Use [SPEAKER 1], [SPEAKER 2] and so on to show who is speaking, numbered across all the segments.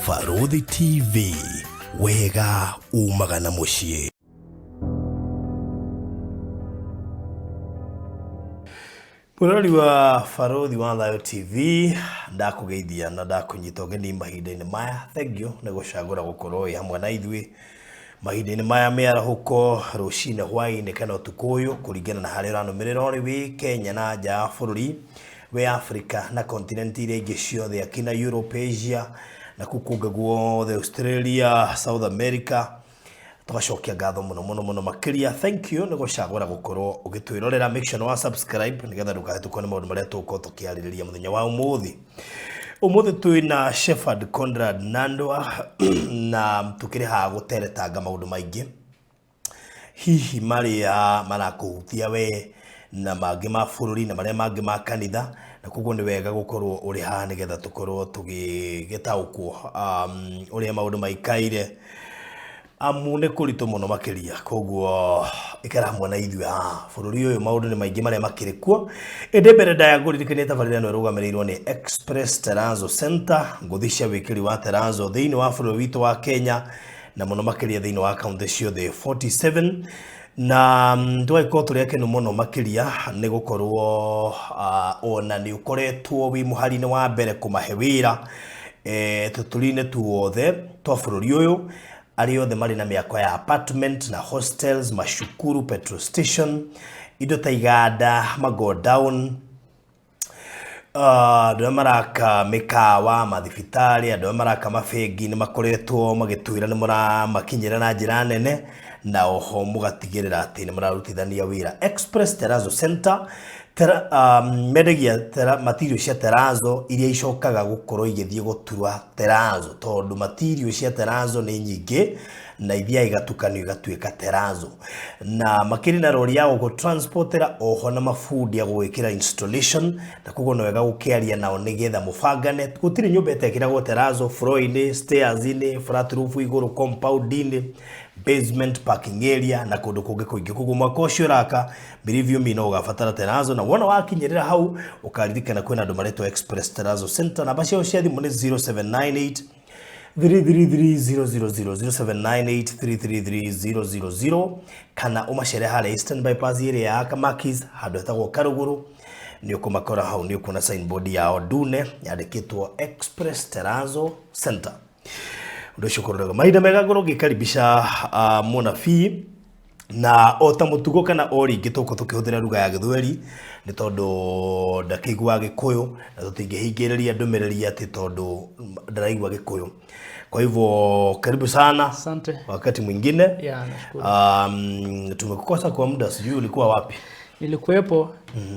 [SPEAKER 1] Barũthi TV, wega umaga na mũciĩ. Mũrori wa Barũthi wa Thayũ TV, ndakũgeithia na ndakũnyita ũgeni mahinda-inĩ maya. Thank you nĩ gũcagũra gũkorwo wĩ hamwe na ithuĩ mahinda-inĩ maya mĩarahũko, rũcinĩ, hwaĩ-inĩ kana ũtukũ ũyũ, kũringana na harĩa ũranũmĩrĩra ũrĩ wĩ Kenya na nja ya bũrũri, wĩ Africa na continent iria ingĩ ciothe, akina Europe, Asia na kũu kũngĩ guothe, Australia, South America. Tũgacokia ngatho mũno mũno mũno makĩria. Thank you nĩ gũcagũra gũkorwo ũgĩtwĩrorera. Make sure nĩ wa subscribe nĩgetha ndũkahĩtũkwo nĩ maũndũ marĩa tũgũkorwo tũkĩarĩrĩria mũthenya wa ũmũthĩ. Ũmũthĩ twĩna Shepherd Conrad Nandwa na tũkĩrĩ haha gũteretanga maũndũ maingĩ hihi marĩa marakũhutia we na mangĩ ma bũrũri na marĩa mangĩ ma kanitha, na koguo nĩ wega gũkorwo ũrĩ haha nĩgetha tũkorwo tũgĩgĩtaũkwo ũrĩa maũndũ maikaire, amu nĩ kũritũ mũno makĩria. Koguo ikara hamwe na ithuĩ haha. Bũrũri ũyũ maũndũ nĩ maingĩ marĩa makĩrĩ kuo, ĩndĩ mbere ndaya ngũririkanie tabarĩra ĩno ĩrũgamĩrĩirwo nĩ Express Terrazzo Center, ngũthi cia wĩkĩri wa terrazzo thĩinĩ wa bũrũri witũ wa Kenya na mũno makĩria thĩinĩ wa kaunti ciothe 47. Na tũgagĩkorwo tũrĩ akenu mũno makĩria nĩ gũkorwo ona nĩ ũkoretwo wĩ mũhari-inĩ wa mbere kũmahe wĩra tũturi-inĩ tuothe twa bũrũri ũyũ, arĩa othe marĩ na mĩako ya apartment na hostels, macukuru, petrol station, indo ta iganda, magodown, andũ arĩa maraka mĩkawa, mathibitarĩ, andũ arĩa maraka mabengi nĩ makoretwo magĩtwĩra nĩ mũramakinyĩra na njĩra nene, na oho mũgatigĩrĩra atĩ nĩ mũrarutithania wĩra. Express Terrazzo Center mendagia material cia terrazzo iria icokaga gũkorwo igĩthiĩ gũtura terrazzo, tondũ material cia terrazzo nĩ nyingĩ na ithiaga igatukanio igatuĩka terrazzo, na makĩrĩ na rori ya gũkũ transportera oho na mabundi a gũgĩkĩra installation, na koguo nĩ wega gũkĩaria nao nĩgetha mũbangane. Gũtirĩ nyũmba ĩtekĩragwo terrazzo, floor-inĩ, stairs-inĩ, flat roof igũrũ, compound-inĩ, basement, parking area na kũndũ kũngĩ kũingĩ. Koguo mwaka ũcio ũraka, believe you me, no ũgabatara terrazzo, na wona wakinyĩrĩra hau ũkaririkana kwĩna andũ maretwo Express Terrazzo Center. Namba ciao cia thimũ nĩ 0798 333000, 0798333000, kana ũmacere harĩa Eastern Bypass ĩrĩa ya Kamakis, handũ hetagwo Karuguru, nĩ ũkũmakora hau. Nĩ ũkuona signboard yao ndune yandĩkĩtwo Express Terrazzo Center. Ũndũ ũcio ũkorwo mahinda mega ngorwo ngĩkaribisha mũnabii, na o ta mũtugo kana o rĩngĩ tũko tũkĩhũthĩra lugha ya Gĩthweri nĩ tondũ ndakĩiguaga Gĩkũyũ, na tũtingĩhingĩrĩria ndũmĩrĩri atĩ tondũ ndaraigua Gĩkũyũ. Kwa hivyo karibu sana.
[SPEAKER 2] Asante.
[SPEAKER 1] Wakati mwingine.
[SPEAKER 2] Yeah, nashukuru.
[SPEAKER 1] Tumekukosa kwa muda, sijui ulikuwa wapi.
[SPEAKER 2] Nilikuwepo,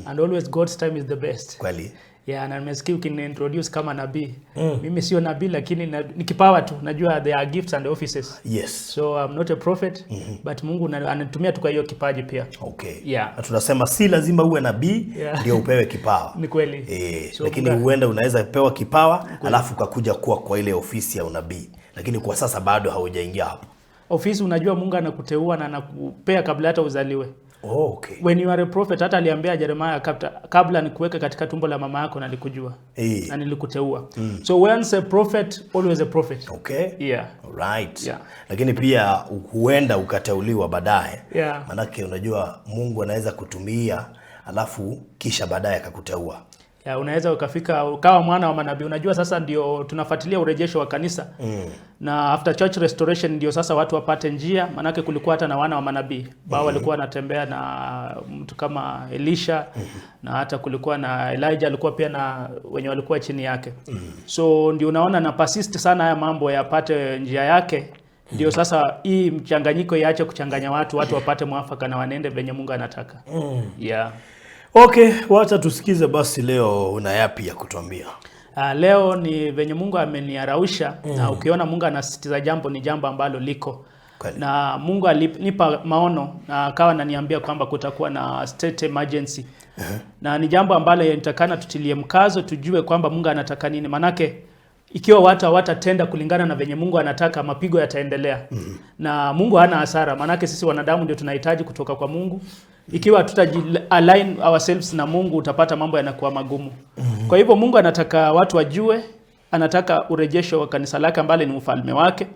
[SPEAKER 2] and always God's time is the best.
[SPEAKER 1] Kweli.
[SPEAKER 2] Yeah, na nimesikia ukiniintroduce kama nabii. Mimi sio nabii, lakini ni kipawa tu. Najua there are gifts and offices. So I'm not a prophet, but Mungu anatumia tu kwa hiyo kipaji pia. Yeah.
[SPEAKER 1] Na tunasema si lazima uwe nabii ndio upewe kipawa.
[SPEAKER 2] Ni kweli.
[SPEAKER 1] So, lakini huenda unaweza pewa kipawa alafu ukakuja kuwa kwa ile ofisi ya unabii, lakini kwa sasa bado haujaingia hapo.
[SPEAKER 2] Ofisi, unajua Mungu anakuteua na anakupea kabla hata uzaliwe.
[SPEAKER 1] Oh, okay.
[SPEAKER 2] When you are a prophet, hata aliambia Jeremiah, kabla nikuweke katika tumbo la mama yako nalikujua na nilikuteua. So once a prophet, always a prophet. Yeah.
[SPEAKER 1] Alright.
[SPEAKER 2] Yeah.
[SPEAKER 1] Lakini pia huenda ukateuliwa baadaye.
[SPEAKER 2] Yeah.
[SPEAKER 1] Manake unajua Mungu anaweza kutumia alafu kisha baadaye akakuteua.
[SPEAKER 2] Yeah, unaweza ukafika ukawa mwana wa manabii. Unajua sasa ndio tunafuatilia urejesho wa kanisa. Na after church restoration ndio sasa watu wapate njia, manake kulikuwa hata na wana wa manabii. Bao walikuwa wanatembea na mtu kama Elisha, na hata kulikuwa na Elijah, alikuwa pia na wenye walikuwa chini yake. So ndio unaona na persist sana haya mambo yapate njia yake. Ndio sasa hii mchanganyiko iache kuchanganya watu, watu wapate mwafaka na wanende venye Mungu anataka. Yeah.
[SPEAKER 1] Okay, wacha tusikize basi leo una yapi ya kutuambia?
[SPEAKER 2] Leo ni venye Mungu ameniarausha, na ukiona Mungu anasisitiza jambo ni jambo ambalo liko.
[SPEAKER 1] Kweli.
[SPEAKER 2] Na Mungu alinipa maono na akawa ananiambia kwamba kutakuwa na state emergency. Na ni jambo ambalo inatakana tutilie mkazo, tujue kwamba Mungu anataka nini. Manake ikiwa watu hawatatenda kulingana na venye Mungu anataka, mapigo yataendelea. Na Mungu hana hasara, manake sisi wanadamu ndio tunahitaji kutoka kwa Mungu. Ikiwa tutaji align ourselves na Mungu, utapata mambo yanakuwa magumu. Kwa hivyo Mungu anataka watu wajue anataka urejesho wa kanisa lake ambalo ni ufalme wake.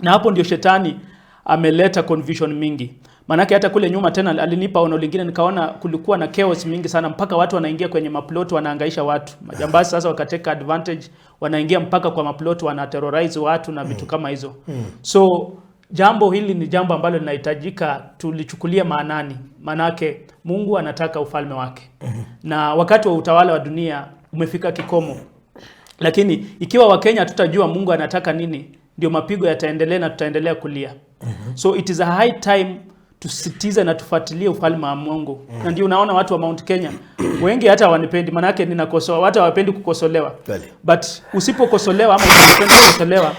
[SPEAKER 2] Na hapo ndio shetani ameleta confusion mingi. Manake hata kule nyuma tena alinipa ono lingine, nikaona kulikuwa na chaos mingi sana, mpaka watu wanaingia kwenye maplot wanahangaisha watu. Majambazi sasa wakateka advantage, wanaingia mpaka kwa maplot wanaterrorize watu na vitu kama hizo. So jambo hili ni jambo ambalo linahitajika tulichukulia maanani, manake Mungu anataka ufalme wake. Na wakati wa utawala wa dunia umefika kikomo. Lakini ikiwa Wakenya tutajua Mungu anataka nini, ndio mapigo yataendelea na tutaendelea kulia. So it is a high time tusitize na tufuatilie ufalme wa Mungu. Na ndio unaona watu wa Mount Kenya wengi hata hawanipendi, manake ninakosoa, watu hawapendi kukosolewa. But usipokosolewa ama usipopenda kukosolewa,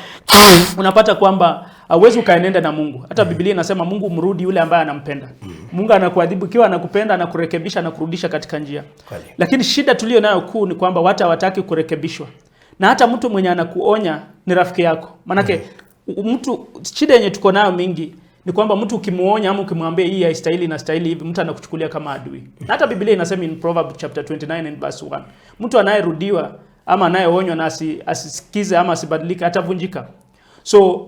[SPEAKER 2] unapata kwamba hauwezi ukaenenda na Mungu. Hata Biblia inasema Mungu mrudi yule ambaye anampenda. Mungu anakuadhibu ikiwa anakupenda, anakurekebisha na kurudisha katika njia. Lakini shida tuliyo nayo kuu ni kwamba watu hawataki kurekebishwa. Na hata mtu mwenye anakuonya ni rafiki yako. Manake mtu, shida yenye tuko nayo mingi ni kwamba mtu ukimuonya ama ukimwambia hii haistahili na stahili hivi, mtu anakuchukulia kama adui. Na hata Biblia inasema in Proverbs chapter 29 and verse 1, mtu anayerudiwa ama anayeonywa na asisikize ama asibadilike atavunjika. So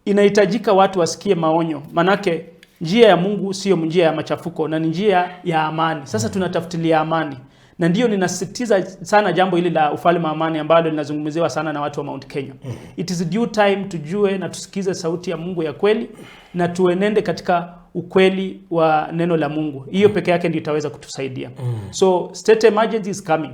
[SPEAKER 2] inahitajika watu wasikie maonyo, manake njia ya Mungu sio njia ya machafuko na ni njia ya amani. Sasa tunatafutilia amani. Na ndio ninasisitiza sana jambo hili la ufalme wa amani ambalo linazungumziwa sana na watu wa Mount Kenya. It is due time tujue na tusikize sauti ya Mungu ya kweli na tuenende katika ukweli wa neno la Mungu. Hiyo peke yake ndio itaweza kutusaidia. So state emergency is coming.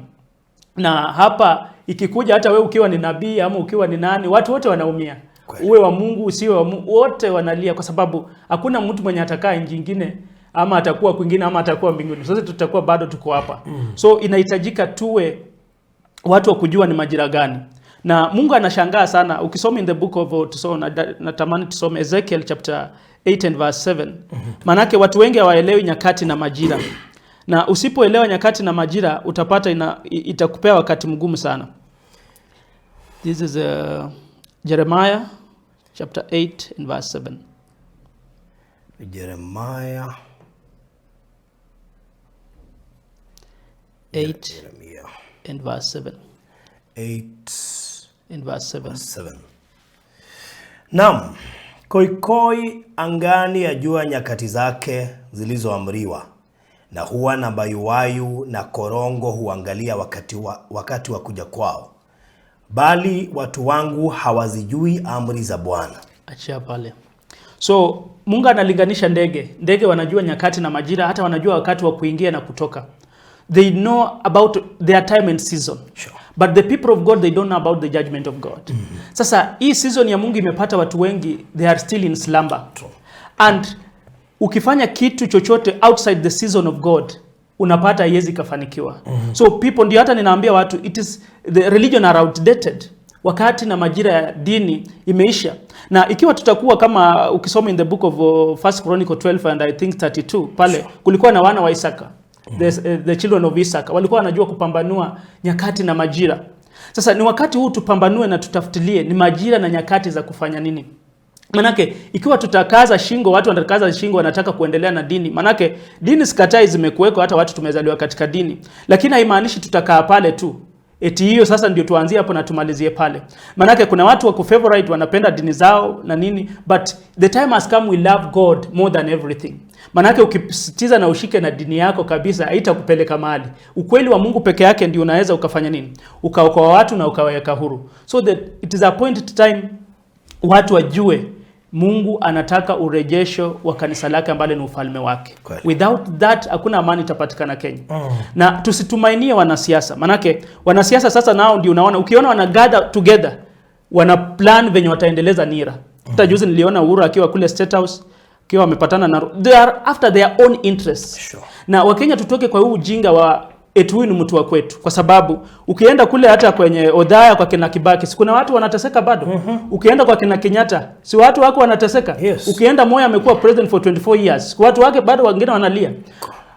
[SPEAKER 2] Na hapa ikikuja, hata we ukiwa ni nabii ama ukiwa ni nani, watu wote wanaumia. Uwe wa Mungu usiwe wa Mungu, wote wanalia, kwa sababu hakuna mtu mwenye atakaa nchi nyingine ama atakuwa kwingine ama atakuwa mbinguni. Sasa tutakuwa bado tuko hapa. So inahitajika tuwe watu wa kujua ni majira gani. Na Mungu anashangaa sana ukisoma in the book of tusome, natamani tusome Ezekiel chapter 8 and verse 7. Manake watu wengi hawaelewi nyakati na majira. Na usipoelewa nyakati na majira utapata itakupea wakati mgumu sana. This is Jeremiah chapter 8 and verse 7.
[SPEAKER 1] Jeremiah
[SPEAKER 2] 8
[SPEAKER 1] Jeremiah
[SPEAKER 2] and verse 7.
[SPEAKER 1] 8
[SPEAKER 2] and verse 7.
[SPEAKER 1] 7. Naam, koikoi angani yajua nyakati zake zilizoamriwa, na huwa na bayuwayu na korongo huangalia wakati wa kuja kwao, bali watu wangu hawazijui amri za Bwana.
[SPEAKER 2] Achia pale. So Mungu analinganisha ndege. Ndege wanajua nyakati na majira, hata wanajua wakati wa kuingia na kutoka. They know about their time and season. But the people of God, they don't know about the judgment of God. Sasa hii season ya Mungu imepata watu wengi, they are still in slumber. And ukifanya kitu chochote outside the season of God, unapata haiwezi kafanikiwa. So people, ndio hata ninaambia watu, it is the religion are outdated. Wakati na majira ya dini imeisha. Na ikiwa tutakuwa kama ukisoma in the book of First Chronicle 12 and I think 32 pale, kulikuwa na wana wa Isaka. The children of Isaac walikuwa wanajua kupambanua nyakati na majira. Sasa ni wakati huu tupambanue na tutafutilie ni majira na nyakati za kufanya nini. Manake ikiwa tutakaza shingo, watu wanatakaza shingo, wanataka kuendelea na dini. Manake dini sikatai, zimekuweko, hata watu tumezaliwa katika dini, lakini haimaanishi tutakaa pale tu eti hiyo sasa ndio tuanzie hapo na tumalizie pale. Manake kuna watu wako favorite, wanapenda dini zao na nini, but the time has come we love God more than everything. Manake ukisitiza na ushike na dini yako kabisa, haitakupeleka mahali. Ukweli wa Mungu peke yake ndio unaweza ukafanya nini, ukaokoa watu na ukawaweka huru. So that it is appointed time watu wajue Mungu anataka urejesho wa kanisa lake ambalo ni ufalme wake. Without that hakuna amani itapatikana Kenya. Na tusitumainie wanasiasa. Manake wanasiasa sasa nao ndio unaona, ukiona wana gather together, wana plan venye wataendeleza nira. Hata juzi niliona Uhuru akiwa kule State House akiwa amepatana na, they are after their own interests. Na Wakenya tutoke kwa huu ujinga wa eti huyu ni mtu wa kwetu, kwa sababu ukienda kule hata kwenye Odhaya kwa kina Kibaki, si kuna watu wanateseka bado? Ukienda kwa kina Kenyatta, si watu wako wanateseka? Ukienda Moi amekuwa president for 24 years, watu wake bado wengine wanalia.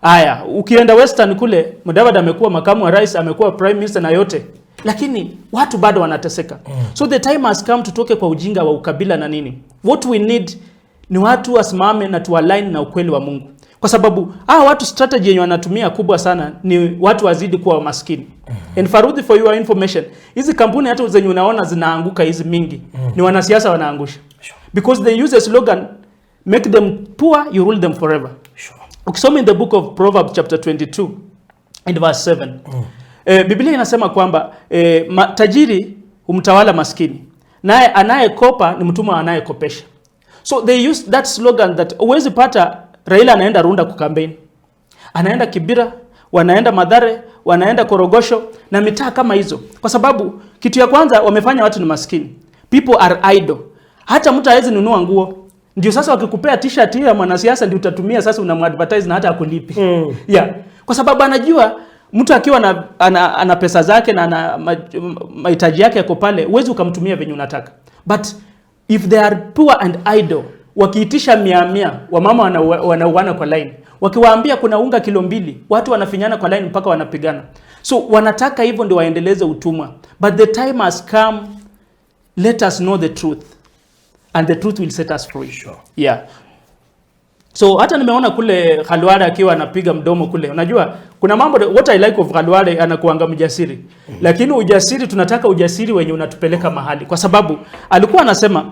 [SPEAKER 2] Aya, ukienda Western kule Mudavadi amekuwa makamu wa rais, amekuwa prime minister na yote, lakini watu bado wanateseka. So the time has come tutoke kwa ujinga wa ukabila na nini. What we need ni watu wasimame na tualign na ukweli wa Mungu. Kwa sababu hawa watu strategy yenye wanatumia kubwa sana ni watu wazidi kuwa maskini. And Farudhi, for your information, hizi kampuni hata zenye unaona zinaanguka hizi mingi ni wanasiasa wanaangusha. Because they use a slogan, "Make them poor, you rule them forever." Ukisoma in the book of Proverbs chapter 22 and verse 7, Biblia inasema kwamba tajiri humtawala maskini, naye anayekopa ni mtumwa anayekopesha. So they use that slogan that huwezi pata Raila anaenda Runda kukampeni, anaenda Kibira, wanaenda Mathare, wanaenda Korogocho na mitaa kama hizo, kwa sababu kitu ya kwanza wamefanya watu ni maskini, people are idle. Hata mtu hawezi nunua nguo. Ndio sasa wakikupea t-shirt hiyo ya mwanasiasa ndio utatumia sasa, unamadvertise na hata akulipi. Yeah. Kwa sababu anajua mtu akiwa na, ana pesa zake na ana mahitaji yake yako pale, huwezi ukamtumia venye unataka. But if they are poor and idle, wakiitisha mia mia, wamama wanauana kwa line. Wakiwaambia kuna unga kilo 2, watu wanafinyana kwa line mpaka wanapigana. So wanataka hivyo ndio waendeleze utumwa. But the time has come, let us know the truth and the truth will set us free. Yeah. So hata nimeona kule Khalwale akiwa anapiga mdomo kule. Unajua kuna mambo, what I like of Khalwale, anakuanga mjasiri. Lakini ujasiri, tunataka ujasiri wenye unatupeleka mahali, kwa sababu alikuwa anasema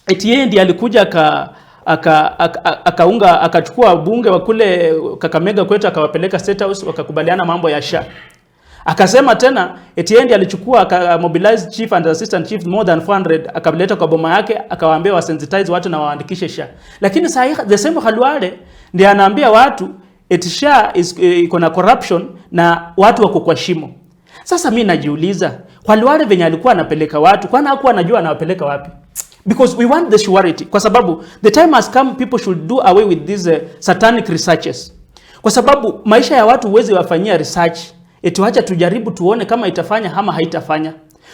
[SPEAKER 2] eti yeye ndiye alikuja aka akaunga akachukua bunge wa kule Kakamega kwetu akawapeleka State House, wakakubaliana mambo ya SHA. Akasema tena eti yeye ndiye alichukua aka mobilize chief and assistant chief more than 400, akaleta kwa boma yake, akawaambia wasensitize watu na waandikishe SHA. Lakini saa hii the same Khalwale ndiye anaambia watu eti SHA iko na corruption na watu wako kwa shimo. Sasa mi najiuliza, Khalwale venye alikuwa anapeleka watu, kwani hakuwa anajua anawapeleka wapi? Because we want the surety. Kwa sababu the time has come, people should do away with these satanic researches. Kwa sababu maisha ya watu huwezi wafanyia research eti wacha tujaribu tuone kama itafanya ama haitafanya.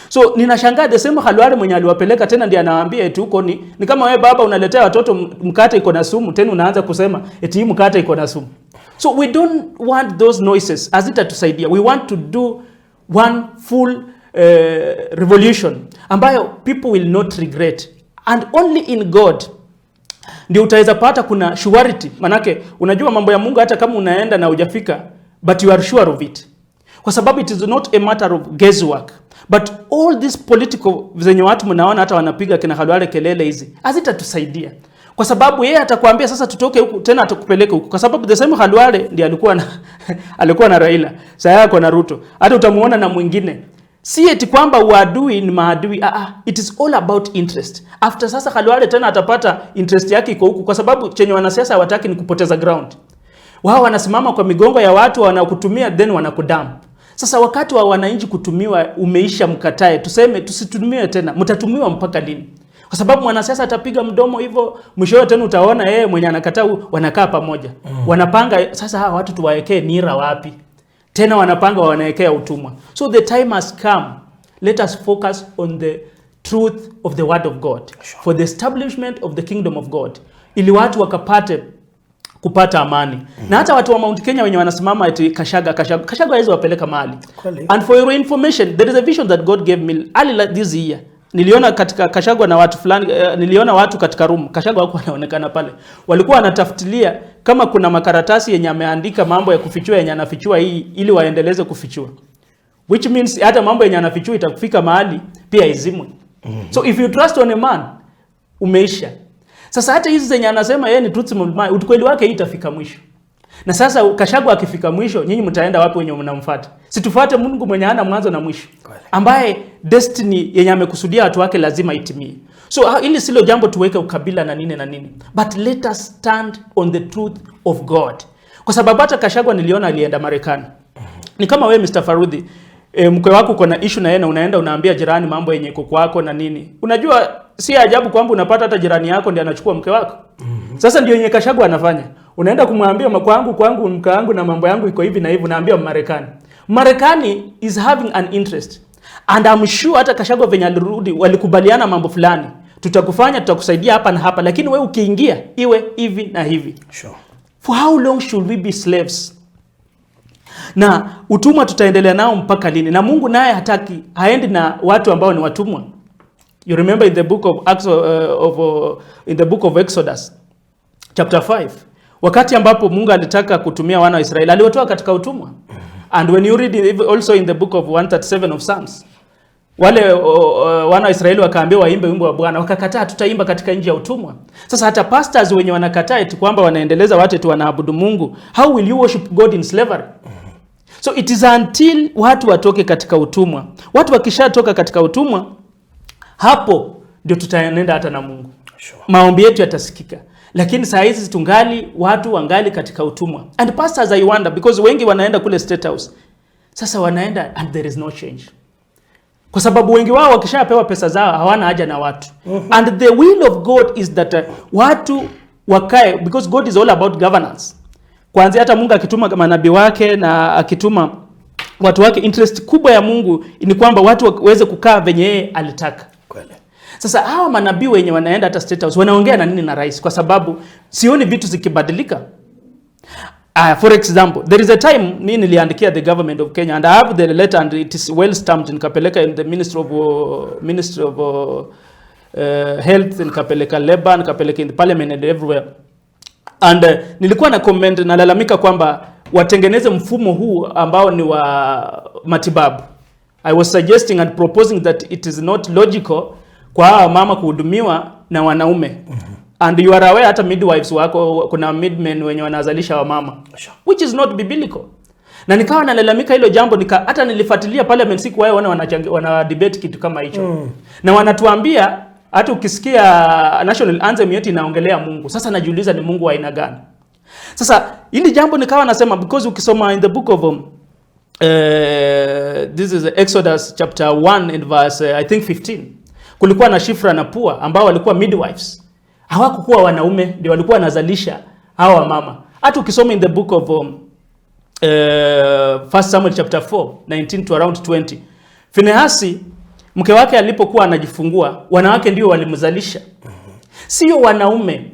[SPEAKER 2] So ninashangaa the same Khalwale mwenye aliwapeleka tena ndiye anawaambia eti huko ni kama wewe baba unaletea watoto mkate iko na sumu, tena unaanza kusema eti hii mkate iko na sumu. So we don't want those noises, hazitatusaidia. We want to do one full revolution ambayo people will not regret, and only in God ndio utaweza pata kuna surety. Manake unajua mambo ya Mungu, hata kama unaenda na hujafika, but you are sure of it, kwa sababu it is not a matter of guesswork. But all these political zenye watu mnaona hata wanapiga kina Khalwale kelele hizi hazitatusaidia, kwa sababu yeye atakwambia sasa tutoke huku, tena atakupeleka huku, kwa sababu the same Khalwale ndiye alikuwa na Raila, sasa yako na Ruto, hata utamuona na mwingine. Si eti kwamba uadui ni maadui, ah, ah, it is all about interest. After sasa Khalwale tena atapata interest yake iko huku, kwa sababu chenye wanasiasa hawataki ni kupoteza ground. Wao wanasimama kwa migongo ya watu, wanakutumia, then wanakudump. Sasa wakati wa wananchi kutumiwa umeisha, mkatae, tuseme tusitumiwe tena. Mtatumiwa mpaka lini? Kwa sababu mwanasiasa atapiga mdomo hivyo, mwishowe tena utaona yeye mwenye anakataa wanakaa pamoja. Wanapanga sasa hawa watu tuwaekee nira wapi? Tena wanapanga wanawekea utumwa. So the time has come. Let us focus on the truth of the word of God for the establishment of the kingdom of God, ili watu wakapate kupata amani. Na hata watu wa Mount Kenya wenye wanasimama eti Gachagua, Gachagua, Gachagua hawezi wapeleka mahali. And for your information, there is a vision that God gave me early like this year. Niliona katika Gachagua na watu fulani, niliona watu katika room, Gachagua hakuwa wanaonekana pale. Walikuwa wanatafutilia kama kuna makaratasi yenye ameandika mambo ya kufichua yenye anafichua hii ili waendeleze kufichua. Which means hata mambo yenye anafichua itafika mahali pia izimwe. So if you trust on a man, umeisha. Sasa hata hizi zenye anasema yeye ni truth, ukweli wake, hii itafika mwisho. Na sasa Gachagua akifika mwisho, nyinyi mtaenda wapi wenye mnamfuata? Si tufuate Mungu mwenye hana mwanzo na mwisho, ambaye destiny yenye amekusudia watu wake lazima itimie. So hili silo jambo tuweke ukabila na nini na nini, but let us stand on the truth of God, kwa sababu hata Gachagua niliona alienda Marekani. Ni kama wewe Mr. Farudhi, mkwe wako uko na issue na yeye na unaenda unaambia jirani mambo yenye iko kwako na nini. Unajua si ajabu kwamba unapata hata jirani yako ndiye anachukua mke wako. Sasa ndio yenye Gachagua anafanya. Unaenda kumwambia kwangu mke wangu na mambo yangu iko hivi na hivi, unaambia Marekani. Marekani is having an interest. And I'm sure hata Gachagua venye alirudi walikubaliana mambo fulani. Tutakufanya, tutakusaidia hapa na hapa, lakini wewe ukiingia iwe hivi na hivi. For how long should we be slaves? Na utumwa tutaendelea nao mpaka lini? Na Mungu naye hataki, haendi na watu ambao ni watumwa. You remember in the book of Acts, of in the book of Exodus chapter 5, Wakati ambapo Mungu alitaka kutumia wana wa Israeli, aliwatoa katika utumwa. And when you read also in the book of 137 of Psalms, wale wana wa Israeli wakaambiwa waimbe wimbo wa Bwana, wakakataa, tutaimba katika nchi ya utumwa. Sasa hata pastors wenye wanakataa eti kwamba wanaendeleza watu eti wanaabudu Mungu, how will you worship God in slavery? So it is until watu watoke katika utumwa. Watu wakishatoka katika utumwa, hapo ndio tutaenenda hata na Mungu. Maombi yetu yatasikika. Lakini saa hizi tungali watu wangali katika utumwa. And pastors, I wonder, because wengi wanaenda kule State House. Sasa wanaenda and there is no change. Kwa sababu wengi wao wakishapewa pesa zao hawana haja na watu. And the will of God is that watu wakae, because God is all about governance. Kwanzia hata Mungu akituma manabii wake na akituma watu wake, interest kubwa ya Mungu ni kwamba watu waweze kukaa venye yeye alitaka. Sasa hawa manabii wenye wanaenda hata State House wanaongea na nini na rais? Kwa sababu sioni vitu zikibadilika. For example, there is a time mi niliandikia the government of Kenya and I have the letter and it is well stamped, nikapeleka in the Ministry of Health, nikapeleka Labor, nikapeleka in the parliament and everywhere. And nilikuwa na comment, nalalamika kwamba watengeneze mfumo huu ambao ni wa matibabu. I was suggesting and proposing that it is not logical kwa hawa mama kuhudumiwa na wanaume. And you are aware hata midwives wako, kuna midmen wenye wanazalisha wamama. Which is not biblical. Na nikawa nalalamika hilo jambo, hata nilifuatilia parliament, sikuwahi ona wana debate kitu kama hicho. Na wanatuambia hata ukisikia national anthem yetu inaongelea Mungu. Sasa najiuliza ni Mungu wa aina gani? Sasa hili jambo nikawa nasema, because ukisoma in the book of this is Exodus chapter 1 and verse I think 15. Kulikuwa na Shifra na Pua ambao walikuwa midwives. Hawakukuwa wanaume, ndio walikuwa wanazalisha hawa mama. Hata ukisoma in the book of 1 Samuel chapter 4 19 to around 20. Finehasi mke wake alipokuwa anajifungua, wanawake ndio walimzalisha, sio wanaume.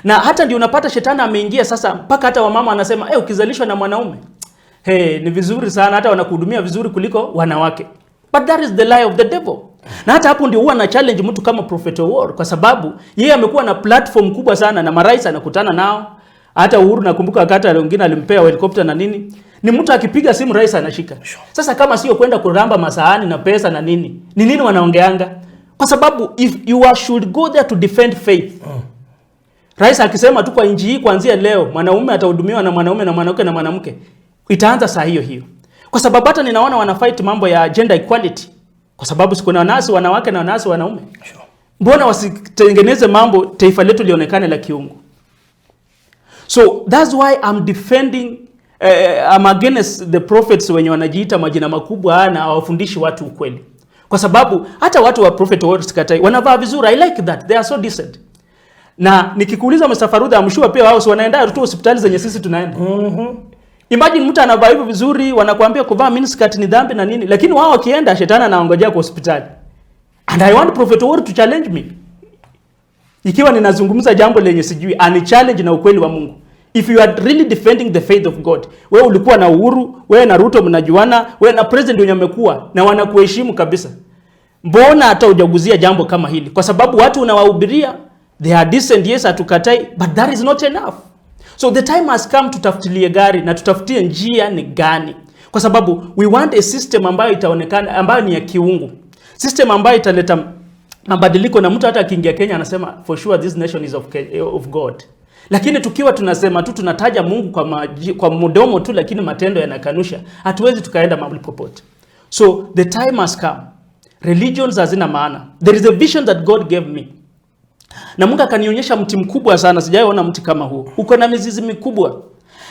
[SPEAKER 2] Na hata ndio unapata shetani ameingia sasa, mpaka hata wamama wanasema, ukizalishwa na mwanaume, hey, ni vizuri sana, hata wanakuhudumia vizuri kuliko wanawake. But that is the lie of the devil. Na hata hapo ndio huwa na challenge mtu kama Prophet Owuor, kwa sababu yeye amekuwa na platform kubwa sana na marais anakutana nao. Hata Uhuru nakumbuka wakati wengine alimpea helicopter na nini. Ni mtu akipiga simu rais anashika. Sasa kama sio kwenda kuramba masahani na pesa na nini, ni nini wanaongeanga? Kwa sababu if you are should go there to defend faith. Rais akisema tu kwa nchi hii kuanzia leo mwanaume atahudumiwa na mwanaume na mwanamke na mwanamke, itaanza saa hiyo hiyo. Kwa sababu hata ninaona wana fight mambo ya gender equality. Kwa sababu si kuna wanasi wanawake na wanasi wanaume. Mbona wasitengeneze mambo taifa letu lionekane la kiungu? So that's why I'm defending, I'm against the prophets wenye wanajiita majina makubwa na hawafundishi watu ukweli. Kwa sababu hata watu wa prophet wote sikatai, wanavaa vizuri, I like that. They are so decent. Na nikikuuliza Mr. Farudha, I'm sure pia wao si wanaenda tu hospitali zenye sisi tunaenda. Imagine mtu anavaa hivyo vizuri, wanakuambia kuvaa miniskirt ni dhambi na nini, lakini wao wakienda shetani anaongojea kwa hospitali. And I want Prophet Owuor to challenge me. Ikiwa ninazungumza jambo lenye sijui, ani challenge na ukweli wa Mungu. If you are really defending the faith of God, wewe ulikuwa na Uhuru, wewe na Ruto mnajuana, wewe na president wenye amekuwa na wanakuheshimu kabisa. Mbona hata hujaguzia jambo kama hili? Kwa sababu watu unawahubiria, they are decent, yes, hatukatai, but that is not enough. So the time has come tutafutilie gari na tutafutie njia ni gani. Kwa sababu we want a system ambayo itaonekana, ambayo ni ya kiungu. System ambayo italeta mabadiliko na mtu hata akiingia Kenya anasema for sure this nation is of God. Lakini tukiwa tunasema tu tunataja Mungu kwa mdomo tu, lakini matendo yanakanusha, hatuwezi tukaenda mahali popote. So the time has come. Religions hazina maana. There is a vision that God gave me. Na Mungu akanionyesha mti mkubwa sana, sijawahi mti kama huo. Uko na mizizi mikubwa.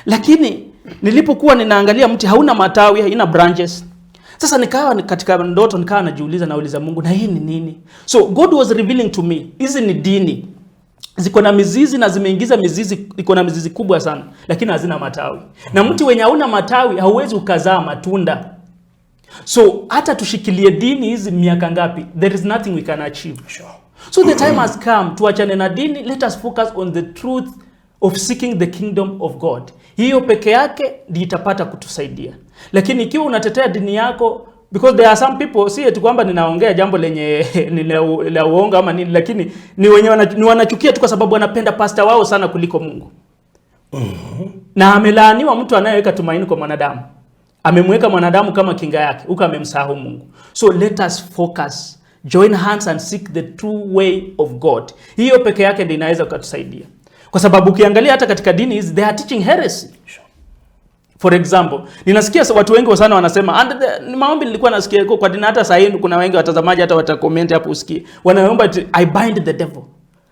[SPEAKER 2] Lakini nilipokuwa ninaangalia mti hauna matawi, haina branches. Sasa nikawa katika ndoto nikawa najiuliza, nauliza Mungu, na hii ni nini? So God was revealing to me, hizi ni dini. Ziko na mizizi na zimeingiza mizizi, iko na mizizi kubwa sana, lakini hazina matawi. Na mti wenye hauna matawi hauwezi ukazaa matunda. So hata tushikilie dini hizi miaka ngapi, there is nothing we can achieve. So the time has come tuachane na dini, let us focus on the truth of seeking the kingdom of God. Hiyo peke yake ndiyo itapata kutusaidia. Lakini ikiwa unatetea dini yako, because there are some people, si eti kwamba ninaongea jambo lenye ni la uongo ama nini, lakini ni wenye ni wanachukia tu kwa sababu wanapenda pastor wao sana kuliko Mungu. Na amelaaniwa mtu anayeweka tumaini kwa mwanadamu. Amemweka mwanadamu kama kinga yake, huko amemsahau Mungu. So let us focus, join hands and seek the true way of God. Hiyo peke yake ndiyo inaweza kutusaidia. Kwa sababu ukiangalia hata katika dini hizi, they are teaching heresy. For example, ninasikia watu wengi sana wanasema, and maombi nilikuwa nasikia kwa dini, hata sasa kuna wengi watazamaji hata watakomenti hapo usikie. Wanaomba I bind the devil.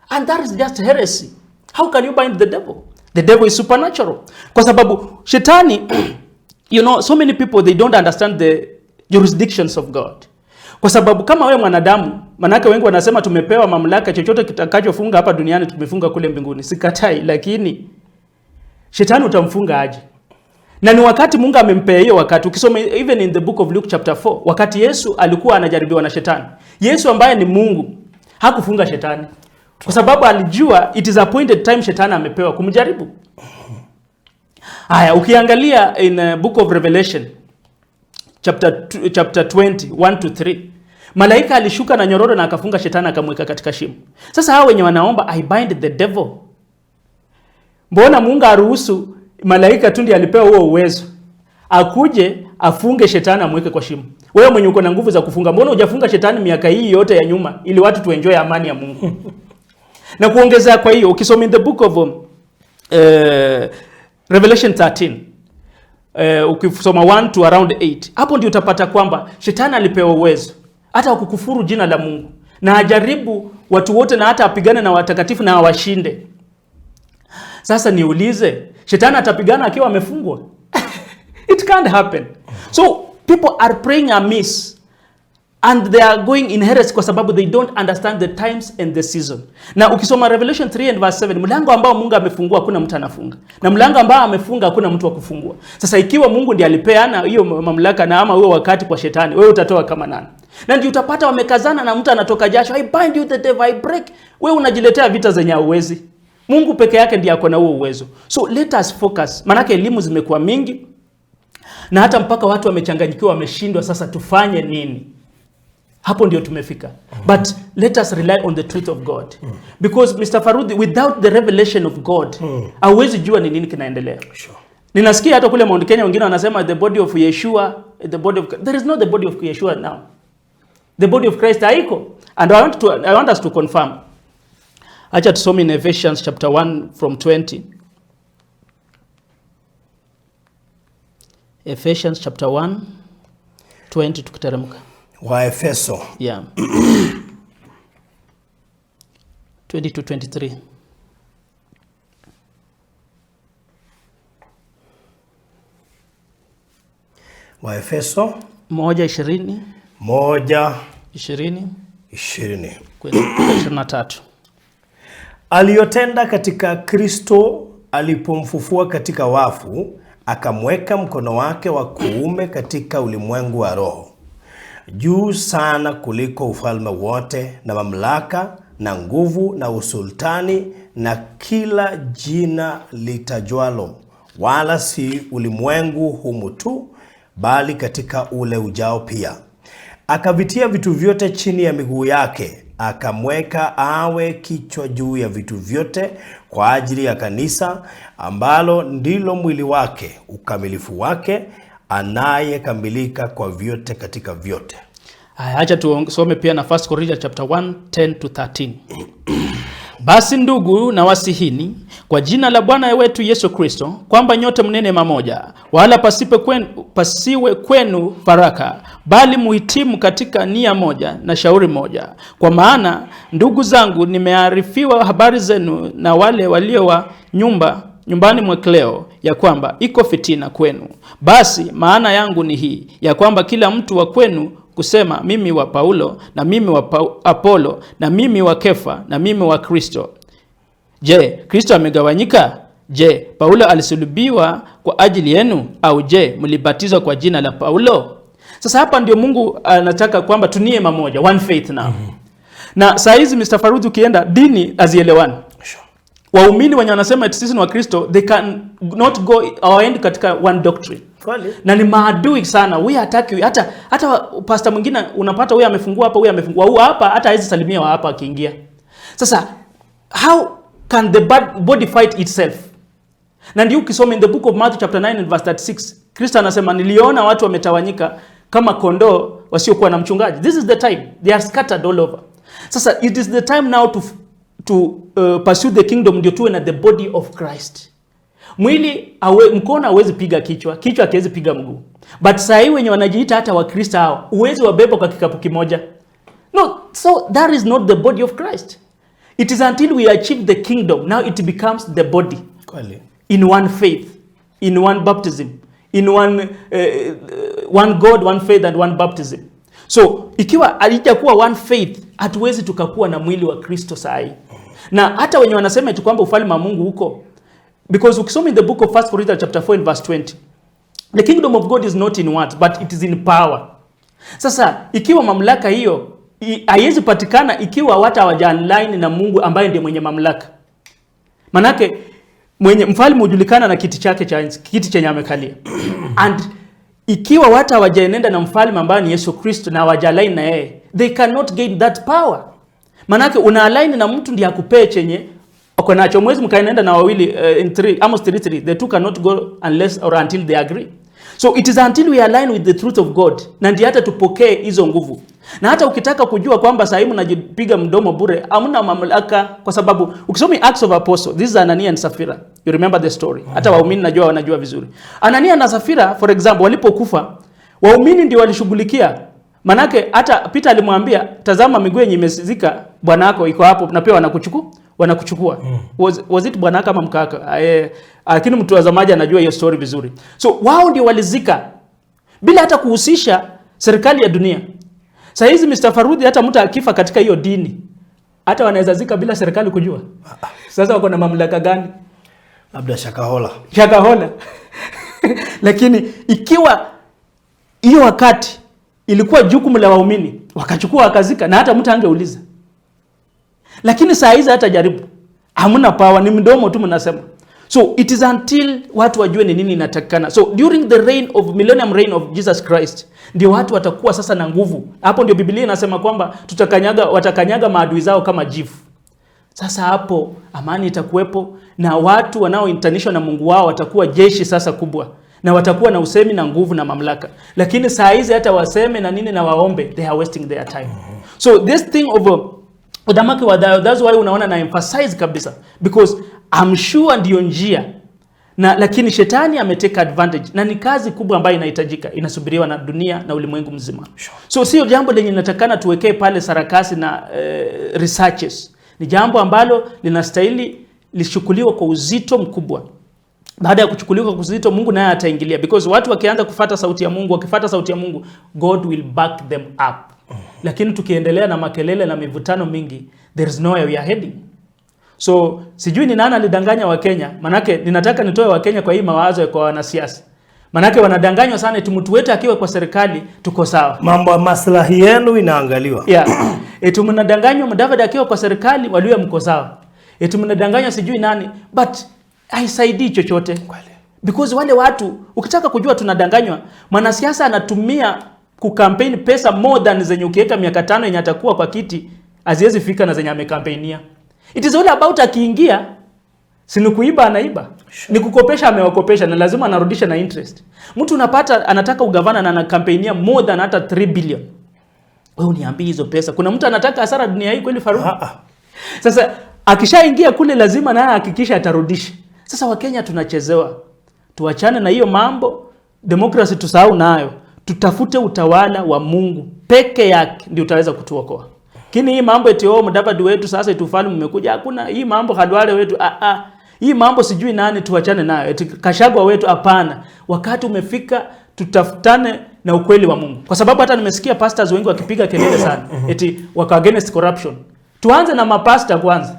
[SPEAKER 2] And that is just heresy. How can you bind the devil? The devil is supernatural. Kwa sababu shetani, you know, so many people they don't understand the jurisdictions of God. Kwa sababu kama wewe mwanadamu, manake wengi wanasema tumepewa mamlaka, chochote kitakachofunga hapa duniani tumefunga kule mbinguni. Sikatai, lakini shetani utamfunga aje? Na ni wakati Mungu amempea hiyo wakati. Ukisoma even in the book of Luke chapter 4, wakati Yesu alikuwa anajaribiwa na shetani. Yesu ambaye ni Mungu hakufunga shetani. Kwa sababu alijua it is appointed time shetani amepewa kumjaribu. Haya, ukiangalia in book of Revelation chapter 20, 1 to 3, malaika alishuka na nyororo na akafunga shetani akamweka katika shimo. Sasa hao wenye wanaomba I bind the devil, mbona Mungu aruhusu malaika tu ndiye alipewa huo uwezo akuje afunge shetani amweke kwa shimo? Wewe mwenye uko na nguvu za kufunga, mbona hujafunga shetani miaka hii yote ya nyuma ili watu tuenjoy amani ya Mungu? Na kuongezea kwa hiyo, ukisoma in the book of Revelation 13, ukisoma 1 to around 8, hapo ndio utapata kwamba shetani alipewa uwezo hata kukufuru jina la Mungu na ajaribu watu wote na hata apigane na watakatifu na awashinde. Sasa niulize, shetani atapigana akiwa amefungwa? It can't happen. So people are praying amiss and they are going in heresy kwa sababu they don't understand the times and the season. Na ukisoma Revelation 3 and verse 7, mlango ambao Mungu amefungua hakuna mtu anafunga, na mlango ambao amefunga hakuna mtu wa kufungua. Sasa ikiwa Mungu ndiye alipeana hiyo mamlaka na ama huo wakati kwa shetani, wewe utatoa kama nani? Na ndio utapata wamekazana na mtu anatoka jasho, I bind you the devil, I break. Wewe unajiletea vita zenye hauwezi. Mungu peke yake ndiye ako na huo uwezo. So let us focus. Manake elimu zimekuwa mingi na hata mpaka watu wamechanganyikiwa, wameshindwa sasa tufanye nini? Hapo ndio tumefika. But let us rely on the truth of God. Because Mr. Farudi, without the revelation of God, hauwezi jua ni nini kinaendelea.
[SPEAKER 1] Sure.
[SPEAKER 2] Ninasikia hata kule Mount Kenya wengine wanasema the body of Yeshua, the body of, there is no the body of Yeshua now. The body of Christ haiko. And I want us to confirm. Acha tusome in Ephesians chapter 1 from 20. Ephesians chapter 1 20 tukiteremka.
[SPEAKER 1] Wa Efeso.
[SPEAKER 2] Yeah. 20 to 23.
[SPEAKER 1] Wa Efeso
[SPEAKER 2] 1:20.
[SPEAKER 1] 1:20.
[SPEAKER 2] 20 kwenda 23.
[SPEAKER 1] Aliyotenda katika Kristo alipomfufua katika wafu, akamweka mkono wake wa kuume katika ulimwengu wa roho, juu sana kuliko ufalme wote na mamlaka na nguvu na usultani na kila jina litajwalo, wala si ulimwengu humu tu, bali katika ule ujao pia. Akavitia vitu vyote chini ya miguu yake, akamweka awe kichwa juu ya vitu vyote kwa ajili ya kanisa, ambalo ndilo mwili wake, ukamilifu wake, anayekamilika kwa vyote katika vyote.
[SPEAKER 2] Haya, acha tusome pia na 1 Corinthians chapter 1 10 to 13. Basi ndugu, na wasihini kwa jina la Bwana wetu Yesu Kristo, kwamba nyote mnene mamoja, wala pasiwe kwenu faraka, bali muhitimu katika nia moja na shauri moja. Kwa maana ndugu zangu, nimearifiwa habari zenu na wale walio wa nyumbani mwa Kleo, ya kwamba iko fitina kwenu. Basi maana yangu ni hii, ya kwamba kila mtu wa kwenu kusema mimi wa Paulo, na mimi wa Apollo, na mimi wa Kefa, na mimi wa Kristo. Je, Kristo amegawanyika? Je, Paulo alisulubiwa kwa ajili yenu? Au je, mlibatizwa kwa jina la Paulo? Sasa hapa ndio Mungu anataka kwamba tunie mamoja, one faith now. Na saa hizi Mr. Farudhi, ukienda dini hazielewani.
[SPEAKER 1] Sure.
[SPEAKER 2] Waumini wenye wanasema eti sisi ni Wakristo, they can not go, hawaendi katika one doctrine.
[SPEAKER 1] Kweli?
[SPEAKER 2] Na ni maadui sana. Huyu hataki, hata pastor mwingine unapata huyu amefungua hapa, huyu amefungua huyu hapa, hata hawezi salimia wa hapa akiingia. Sasa how can the body fight itself? Na ndio ukisoma in the book of Matthew chapter 9 and verse 36, Kristo anasema niliona watu wametawanyika kama kondoo wasiokuwa na mchungaji. This is the time they are scattered all over. Sasa it is the time now to pursue the kingdom, ndio tuwe na the body of Christ. Mwili mkono hauwezi piga kichwa, kichwa hakiwezi piga mguu. But saa hii wenye wanajiita hata Wakristo hao, huwezi wabeba kwa kikapu kimoja. No, so that is not the body of Christ. It is until we achieve the kingdom, now it becomes the body.
[SPEAKER 1] Kweli.
[SPEAKER 2] In one faith, in one baptism, in one God, one faith and one baptism. So ikiwa haijakuwa one faith, hatuwezi tukakuwa na mwili wa Kristo saa hii. Na hata wenye wanasema eti kwamba ufalme wa Mungu huko, because ukisoma in the book of 1 Corinthians chapter 4 and verse 20, the kingdom of God is not in words but it is in power. Sasa ikiwa mamlaka hiyo haiwezi patikana ikiwa watu hawaja-align na Mungu ambaye ndiye mwenye mamlaka. Manake mwenye mfalme hujulikana na kiti chake cha enzi, kiti chenye amekalia. And ikiwa watu hawajaenenda na mfalme ambaye ni Yesu Kristo na hawaja-align na yeye, they cannot gain that power. Manake una align na mtu ndiye akupee chenye uko nacho. Mwezi mkaenenda na wawili in three, Amos 3:3, the two cannot go unless or until they agree. So it is until we align with the truth of God na ndiye hata tupokee hizo nguvu. Na hata ukitaka kujua kwamba sasa hivi mnajipiga mdomo bure, hamna mamlaka, kwa sababu ukisoma Acts of Apostles, this is Anania and Sapphira. You remember the story. Hata waumini najua wanajua vizuri. Anania na Sapphira for example walipokufa, waumini ndio walishughulikia. Manake hata Peter alimwambia, tazama miguu yenye imezika bwana wako iko hapo na pia wanakuchukua. Was it bwana kama mkaka? Lakini mtu watazamaji anajua hiyo story vizuri. So wao ndio walizika bila hata kuhusisha serikali ya dunia. Sasa hizi Mr. Farudhi, hata mtu akifa katika hiyo dini hata wanaweza zika bila serikali kujua. Sasa wako na mamlaka gani?
[SPEAKER 1] Labda Shakahola.
[SPEAKER 2] Shakahola. Lakini ikiwa hiyo wakati ilikuwa jukumu la waumini, wakachukua wakazika, na hata mtu angeuliza. Lakini saa hizi hata jaribu, hamna power, ni mdomo tu mnasema. So it is until watu wajue ni nini inatakikana. So during the reign of millennium reign of Jesus Christ ndio watu watakuwa sasa na nguvu. Hapo ndio Biblia inasema kwamba watakanyaga maadui zao kama jivu. Sasa hapo amani itakuwepo na watu wanaointanishwa na Mungu wao watakuwa jeshi sasa kubwa, na watakuwa na usemi na nguvu na mamlaka. Lakini saa hizi hata waseme na nini na waombe, they are wasting their time. So this thing of uthamaki wa thayo, that's why unaona na emphasize kabisa, because I'm sure ndio njia na, lakini shetani ametake advantage na ni kazi kubwa ambayo inahitajika, inasubiriwa na dunia na ulimwengu mzima. So sio jambo lenye linatakana tuwekee pale sarakasi na researches. Ni jambo ambalo linastahili lichukuliwe kwa uzito mkubwa. Baada ya kuchukuliwa kwa uzito, Mungu naye ataingilia, because watu wakianza kufuata sauti ya Mungu, wakifuata sauti ya Mungu, God will back them up. Lakini tukiendelea na makelele na mivutano mingi, there is nowhere we are heading. So sijui ni nani alidanganya Wakenya, manake ninataka nitoe Wakenya kwa hii mawazo kwa wanasiasa. Manake wanadanganywa sana eti mtu wetu akiwa kwa serikali tuko sawa.
[SPEAKER 1] Mambo ya maslahi yenu inaangaliwa.
[SPEAKER 2] Yeah. Eti mnadanganywa Mudavadi akiwa kwa serikali Waluhya mko sawa. Eti mnadanganywa sijui nani, but haisaidii chochote.
[SPEAKER 1] Kweli.
[SPEAKER 2] Because wale watu ukitaka kujua tunadanganywa, mwanasiasa anatumia kukampeni pesa more than zenye ukiweka miaka 5 yenye atakuwa kwa kiti haziwezi fika na zenye amekampenia. It is all about akiingia, si ni kuiba anaiba. Ni kukopesha amewakopesha na lazima anarudisha na interest. Mtu unapata anataka ugavana na anakampenia more than hata 3 billion. Wewe uniambie hizo pesa. Kuna mtu anataka hasara dunia hii kweli Faruk? Sasa akishaingia kule lazima naye ahakikishe atarudisha. Sasa Wakenya tunachezewa. Tuachane na hiyo mambo, demokrasi tusahau nayo. Tutafute utawala wa Mungu peke yake ndio utaweza kutuokoa. Lakini hii mambo eti oh Mudavadi wetu sasa eti ufalme umekuja, hakuna hii mambo Khalwale wetu a a. Hii mambo sijui nani, tuachane nayo. Eti Gachagua wetu, hapana. Wakati umefika tutafutane na ukweli wa Mungu. Kwa sababu hata nimesikia pastors wengi wakipiga kelele sana eti wako against corruption. Tuanze na mapasta kwanza.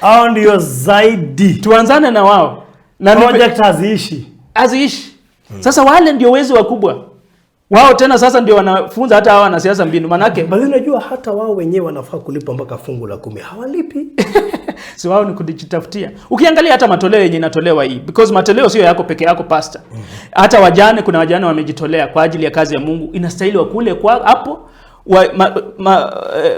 [SPEAKER 1] Hao ndio zaidi.
[SPEAKER 2] Tuanzane na wao. Na
[SPEAKER 1] project haziishi.
[SPEAKER 2] Haziishi. Sasa wale ndio wezi wakubwa. Wao tena sasa ndio wanafunza hata hawa wanasiasa mbinu manake.
[SPEAKER 1] Bali unajua hata wao wenyewe wanafaa kulipa mpaka fungu la 10. Hawalipi.
[SPEAKER 2] Si wao ni kujitafutia. Ukiangalia hata matoleo yenye inatolewa hii, because matoleo sio yako peke yako pastor. Hata wajane, kuna wajane wamejitolea kwa ajili ya kazi ya Mungu, inastahili wakule kwa hapo.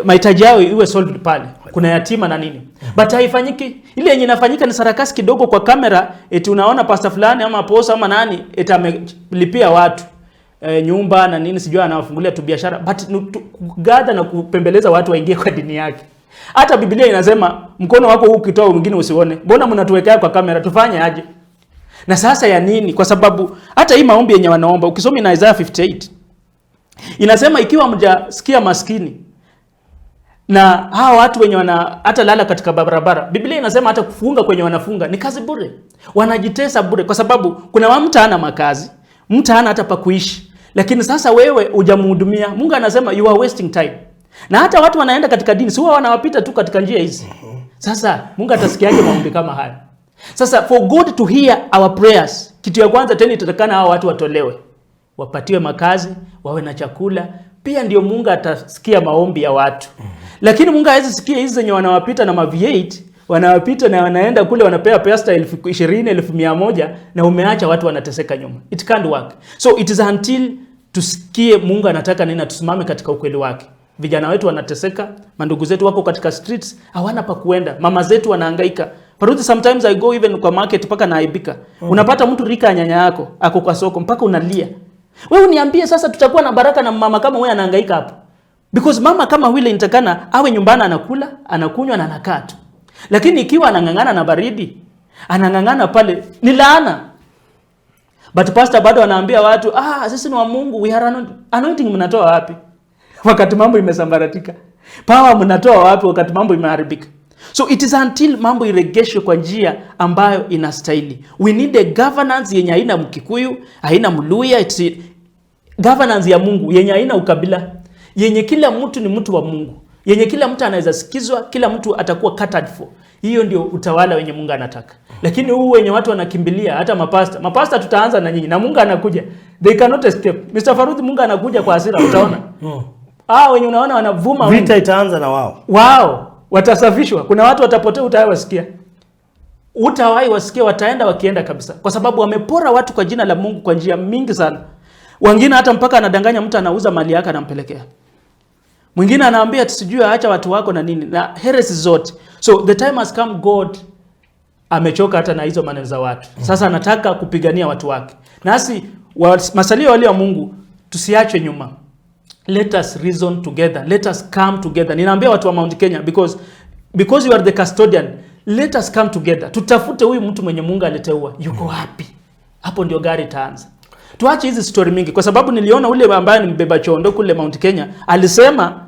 [SPEAKER 2] mahitaji yao iwe solved pale. Kuna yatima na nini, but haifanyiki. Ile yenye inafanyika ni sarakasi kidogo kwa kamera, eti unaona pastor fulani ama apostle ama nani eti amelipia watu nyumba na nini, sijui anawafungulia tu biashara, but kugather na kupembeleza watu waingie kwa dini yake. Hata Biblia inasema mkono wako huu ukitoa mwingine usione. Mbona mnatuwekea kwa kamera? Tufanye aje? Na sasa ya nini? Kwa sababu hata hii maombi yenye wanaomba, ukisoma na Isaiah 58 inasema ikiwa mjasikia maskini na hawa watu wenye wana hata lala katika barabara, Biblia inasema hata kufunga kwenye wanafunga ni kazi bure, wanajitesa bure, kwa sababu kuna mtu hana makazi, mtu hana hata pa kuishi, lakini sasa wewe hujamhudumia. Mungu anasema you are wasting time. Na hata watu wanaenda katika dini, si huwa wanawapita tu katika njia hizi. Sasa Mungu atasikiaje maombi kama haya? Sasa for God to hear our prayers, kitu ya kwanza tena itatakana hawa watu watolewe, wapatiwe makazi, wawe na chakula, pia ndio Mungu atasikia maombi ya watu. Lakini Mungu hawezi sikia hizi zenye wanawapita na ma V8, wanawapita na wanaenda kule wanapewa pesa 20,000, 100,000 na umeacha watu wanateseka nyuma. It can't work. So it is until tusikie Mungu anataka nini na tusimame katika ukweli wake. Vijana wetu wanateseka, mandugu zetu wako katika streets, hawana pa kuenda, mama zetu wanahangaika. Paruthi, sometimes I go even kwa market mpaka naaibika. Unapata mtu rika ya nyanya yako ako kwa soko mpaka unalia. Wewe uniambie sasa tutakuwa na baraka na mama kama wewe anahangaika hapo? Because mama kama vile inatakana awe nyumbani anakula, anakunywa na anakaa tu. Lakini ikiwa anang'ang'ana na baridi, anang'ang'ana pale ni laana. But pastor bado anaambia watu, ah, sisi ni wa Mungu, we are anointed. Anointing mnatoa wapi? Wakati mambo imesambaratika. Power mnatoa wapi wakati mambo imeharibika? So it is until mambo iregeshwe kwa njia ambayo inastahili. We need a governance yenye haina Mkikuyu, haina Mluya, it's governance ya Mungu yenye haina ukabila, yenye kila mtu ni mtu wa Mungu, yenye kila mtu anaweza sikizwa, kila mtu atakuwa catered for. Hiyo ndio utawala wenye Mungu anataka. Lakini huu wenye watu wanakimbilia, hata mapasta, mapasta tutaanza na nyinyi na Mungu anakuja. They cannot escape. Mr. Faruthi, Mungu anakuja kwa hasira, utaona. Ah, wenye unaona wanavuma wengi.
[SPEAKER 1] Vita itaanza na wao.
[SPEAKER 2] Wao watasafishwa. Kuna watu watapotea, utawahi wasikia, utawahi wasikia, wataenda wakienda kabisa, kwa sababu wamepora watu kwa jina la Mungu kwa njia mingi sana. Wengine hata mpaka anadanganya mtu, anauza mali yake anampelekea mwingine, anaambia sijui acha watu wako na nini na heresy zote. So the time has come, God amechoka hata na hizo maneno za watu. Sasa anataka kupigania watu wake, nasi masalio walio wa Mungu tusiachwe nyuma. Let us reason together, let us come together. Ninaambia watu wa Mount Kenya, because you are the custodian, let us come together, tutafute huyu mtu mwenye Mungu aliteua yuko wapi. Hapo ndio gari itaanza. Tuache hizi story mingi, kwa sababu niliona ule ambaye ni mbeba chondo kule Mount Kenya alisema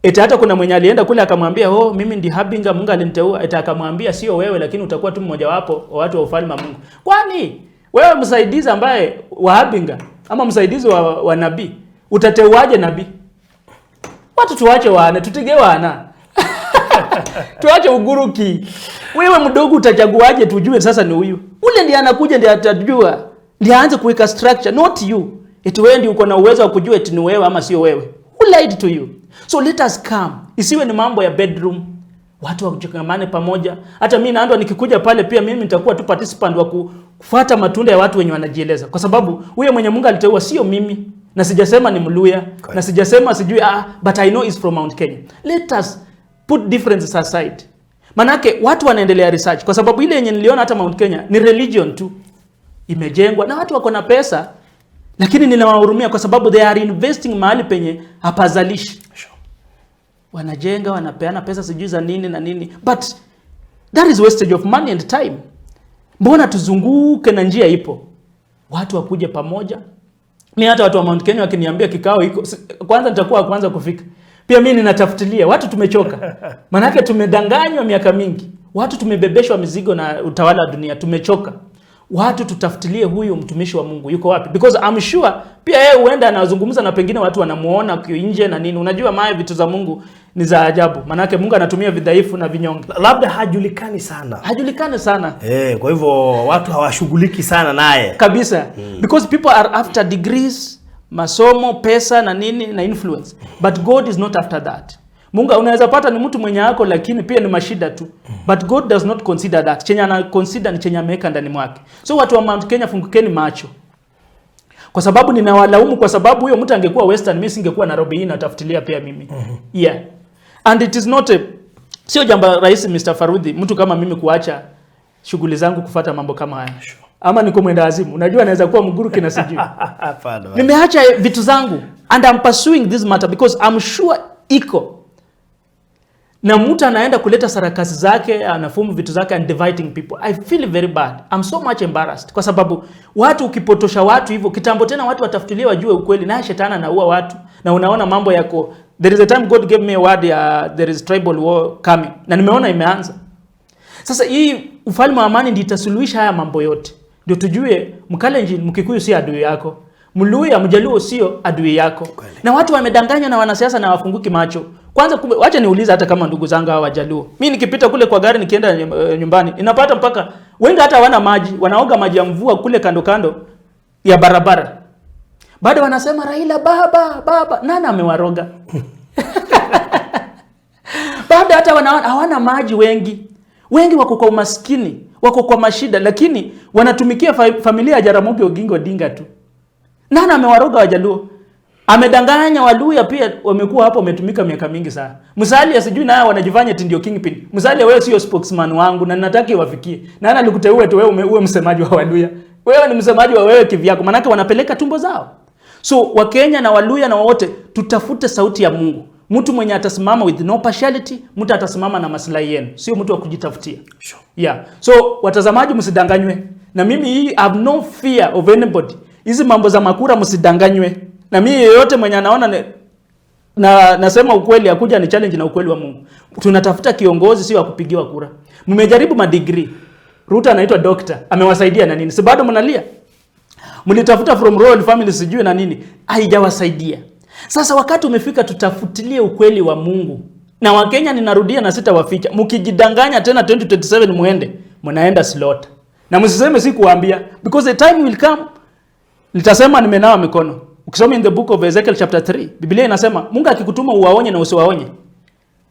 [SPEAKER 2] eti hata kuna mwenye alienda kule akamwambia, oh, mimi ndi Habinga, Mungu aliniteua. Eti akamwambia sio wewe, lakini utakuwa tu mmoja wapo wa watu wa ufalme wa Mungu. Kwani wewe msaidizi ambaye wa Habinga ama msaidizi wa nabii utateuaje nabii? Watu tuache wana, tutige wana. Tuache uguruki. Wewe mdogo utachaguaje tujue sasa ni huyu? Ule ndiye anakuja ndiye atajua. Ndiye aanze kuweka structure, not you. Eti wewe ndiye uko na uwezo wa kujua eti ni wewe ama sio wewe. Who lied to you? So let us come. Isiwe ni mambo ya bedroom. Watu wajikamane pamoja. Hata mimi naandwa nikikuja pale pia mimi nitakuwa tu participant wa kufuata matunda ya watu wenye wanajieleza. Kwa sababu huyo mwenye Mungu aliteua sio mimi. Na sijasema ni Mluya, na sijasema sijui, but I know is from Mount Kenya. Let us put differences aside. Manake watu wanaendelea research kwa sababu ile yenye niliona hata Mount Kenya ni religion tu. Imejengwa na watu wako na pesa, lakini ninawahurumia kwa sababu they are investing mahali penye hapazalishi. Wanajenga, wanapeana pesa sijui za nini na nini, but that is wastage of money and time. Mbona tuzunguke na njia ipo? Watu wakuje pamoja. Mi hata watu wa Mount Kenya wakiniambia kikao iko, kwanza nitakuwa wa kwanza kufika. Pia mimi ninatafutilia, watu tumechoka. Manake tumedanganywa miaka mingi. Watu tumebebeshwa mizigo na utawala wa dunia, tumechoka. Watu tutafutilie huyu mtumishi wa Mungu yuko wapi? Because I'm sure pia yeye huenda anazungumza na pengine watu wanamuona nje na nini. Unajua maya vitu za Mungu ni za ajabu. Manake Mungu anatumia vidhaifu na vinyonge.
[SPEAKER 1] Labda hajulikani sana.
[SPEAKER 2] Hajulikani sana.
[SPEAKER 1] Kwa hivyo watu hawashughuliki sana naye.
[SPEAKER 2] Kabisa. Because people are after degrees, masomo, pesa na nini na influence. But God is not after that. Mungu unaweza pata ni mtu mwenye yako lakini pia ni mashida tu. But God does not consider that. Chenye ana consider ni chenye ameweka ndani mwake. So watu wa Mount Kenya, fungukeni macho. Kwa sababu ninawalaumu kwa sababu huyo mtu angekuwa Western, mimi singekuwa Nairobi hii natafutilia pia mimi. Yeah. And it is not a, sio jambo rahisi Mr. Farudhi, mtu kama mimi kuacha shughuli zangu kufata mambo kama haya. Ama niko mwenda wazimu. Unajua naweza kuwa mguru kina sijui.
[SPEAKER 1] Hapana.
[SPEAKER 2] Nimeacha vitu zangu and I'm pursuing this matter because I'm sure iko na mtu anaenda kuleta sarakasi zake, anafumu vitu zake and dividing people. I feel very bad. I'm so much embarrassed kwa sababu watu, ukipotosha watu hivyo kitambo, tena watu watafutilia wajue ukweli, naye shetani anaua watu, na unaona mambo yako. There is a time God gave me a word ya there is tribal war coming, na nimeona imeanza. Sasa hii ufalme wa amani ndio itasuluhisha haya mambo yote, ndio tujue Mkalenjin, Mkikuyu si adui yako, Mluya, Mjaluo sio adui yako.
[SPEAKER 1] Kweli.
[SPEAKER 2] Na watu wamedanganywa na wanasiasa na wafunguki macho. Kwanza kumbe, wacha niulize hata kama ndugu zangu hawa Wajaluo. Mimi nikipita kule kwa gari nikienda nyumbani, inapata mpaka wengi hata hawana maji, wanaoga maji ya mvua kule kando kando ya barabara. Bado wanasema Raila baba baba, nani amewaroga? Bado hata hawana maji wengi. Wengi wako kwa umaskini, wako kwa mashida, lakini wanatumikia familia ya Jaramogi Oginga Odinga tu. Nani amewaroga Wajaluo? Amedanganya Waluya pia wamekuwa hapo wametumika miaka mingi sana. Musalia sijui naye wanajifanya eti ndio kingpin. Musalia, wewe sio spokesman wangu na nataka iwafikie. Nani alikuteua tu wewe uwe msemaji wa Waluya? Wewe ni msemaji wa wewe kivyako, manake wanapeleka tumbo zao. So Wakenya na Waluya na wote tutafute sauti ya Mungu. Mtu mwenye atasimama with no partiality, mtu atasimama na maslahi yenu, sio mtu wa kujitafutia. Yeah. So watazamaji, msidanganywe. Na mimi hii I have no fear of anybody. Hizi mambo za makura msidanganywe. Na mimi yeyote mwenye anaona na nasema ukweli akuja ni challenge na ukweli wa Mungu. Tunatafuta kiongozi, sio wa kupigiwa kura. Mmejaribu madegree. Ruto anaitwa doctor, amewasaidia na nini? Si bado mnalia? Mlitafuta from royal family sijui na nini, haijawasaidia. Sasa wakati umefika tutafutilie ukweli wa Mungu. Na Wakenya, ninarudia na sitawaficha, mkijidanganya tena 2027 muende, mnaenda slaughter. Na msiseme sikuwaambia, because the time will come nitasema nimenawa mikono. Ukisoma in the book of Ezekiel chapter 3, Biblia inasema Mungu akikutuma uwaonye na usiwaonye,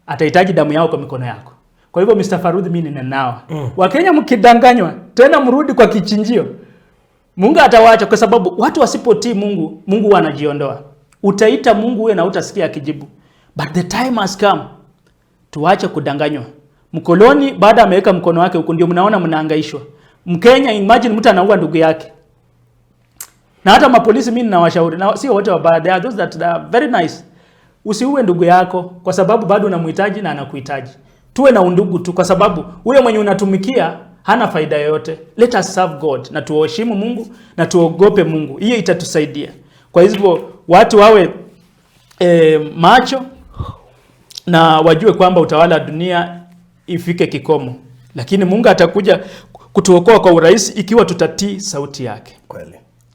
[SPEAKER 2] atahitaji damu yao kwa mikono yako. Kwa hivyo Mr. Farudhi, mimi ninanawa. Wakenya mkidanganywa tena mrudi kwa kichinjio, Mungu atawaacha kwa sababu watu wasipotii Mungu, Mungu huwa anajiondoa. Utaita Mungu huyo na utasikia akijibu. But the time has come. Tuache kudanganywa. Mkoloni baada ameweka mkono wake huko, ndio mnaona mnahangaishwa. Mkenya, imagine mtu anaua ndugu yake. Na hata mapolisi mimi ninawashauri, na sio wote wabaya, there are those that are very nice. Usiue ndugu yako kwa sababu bado unamhitaji na anakuhitaji. Tuwe na undugu tu kwa sababu huyo mwenye unatumikia hana faida yoyote. Let us serve God na tuheshimu Mungu na tuogope Mungu. Hiyo itatusaidia. Kwa hivyo watu wawe macho na wajue kwamba utawala wa dunia ifike kikomo, lakini Mungu atakuja kutuokoa kwa urahisi ikiwa tutatii sauti yake.
[SPEAKER 1] Kweli.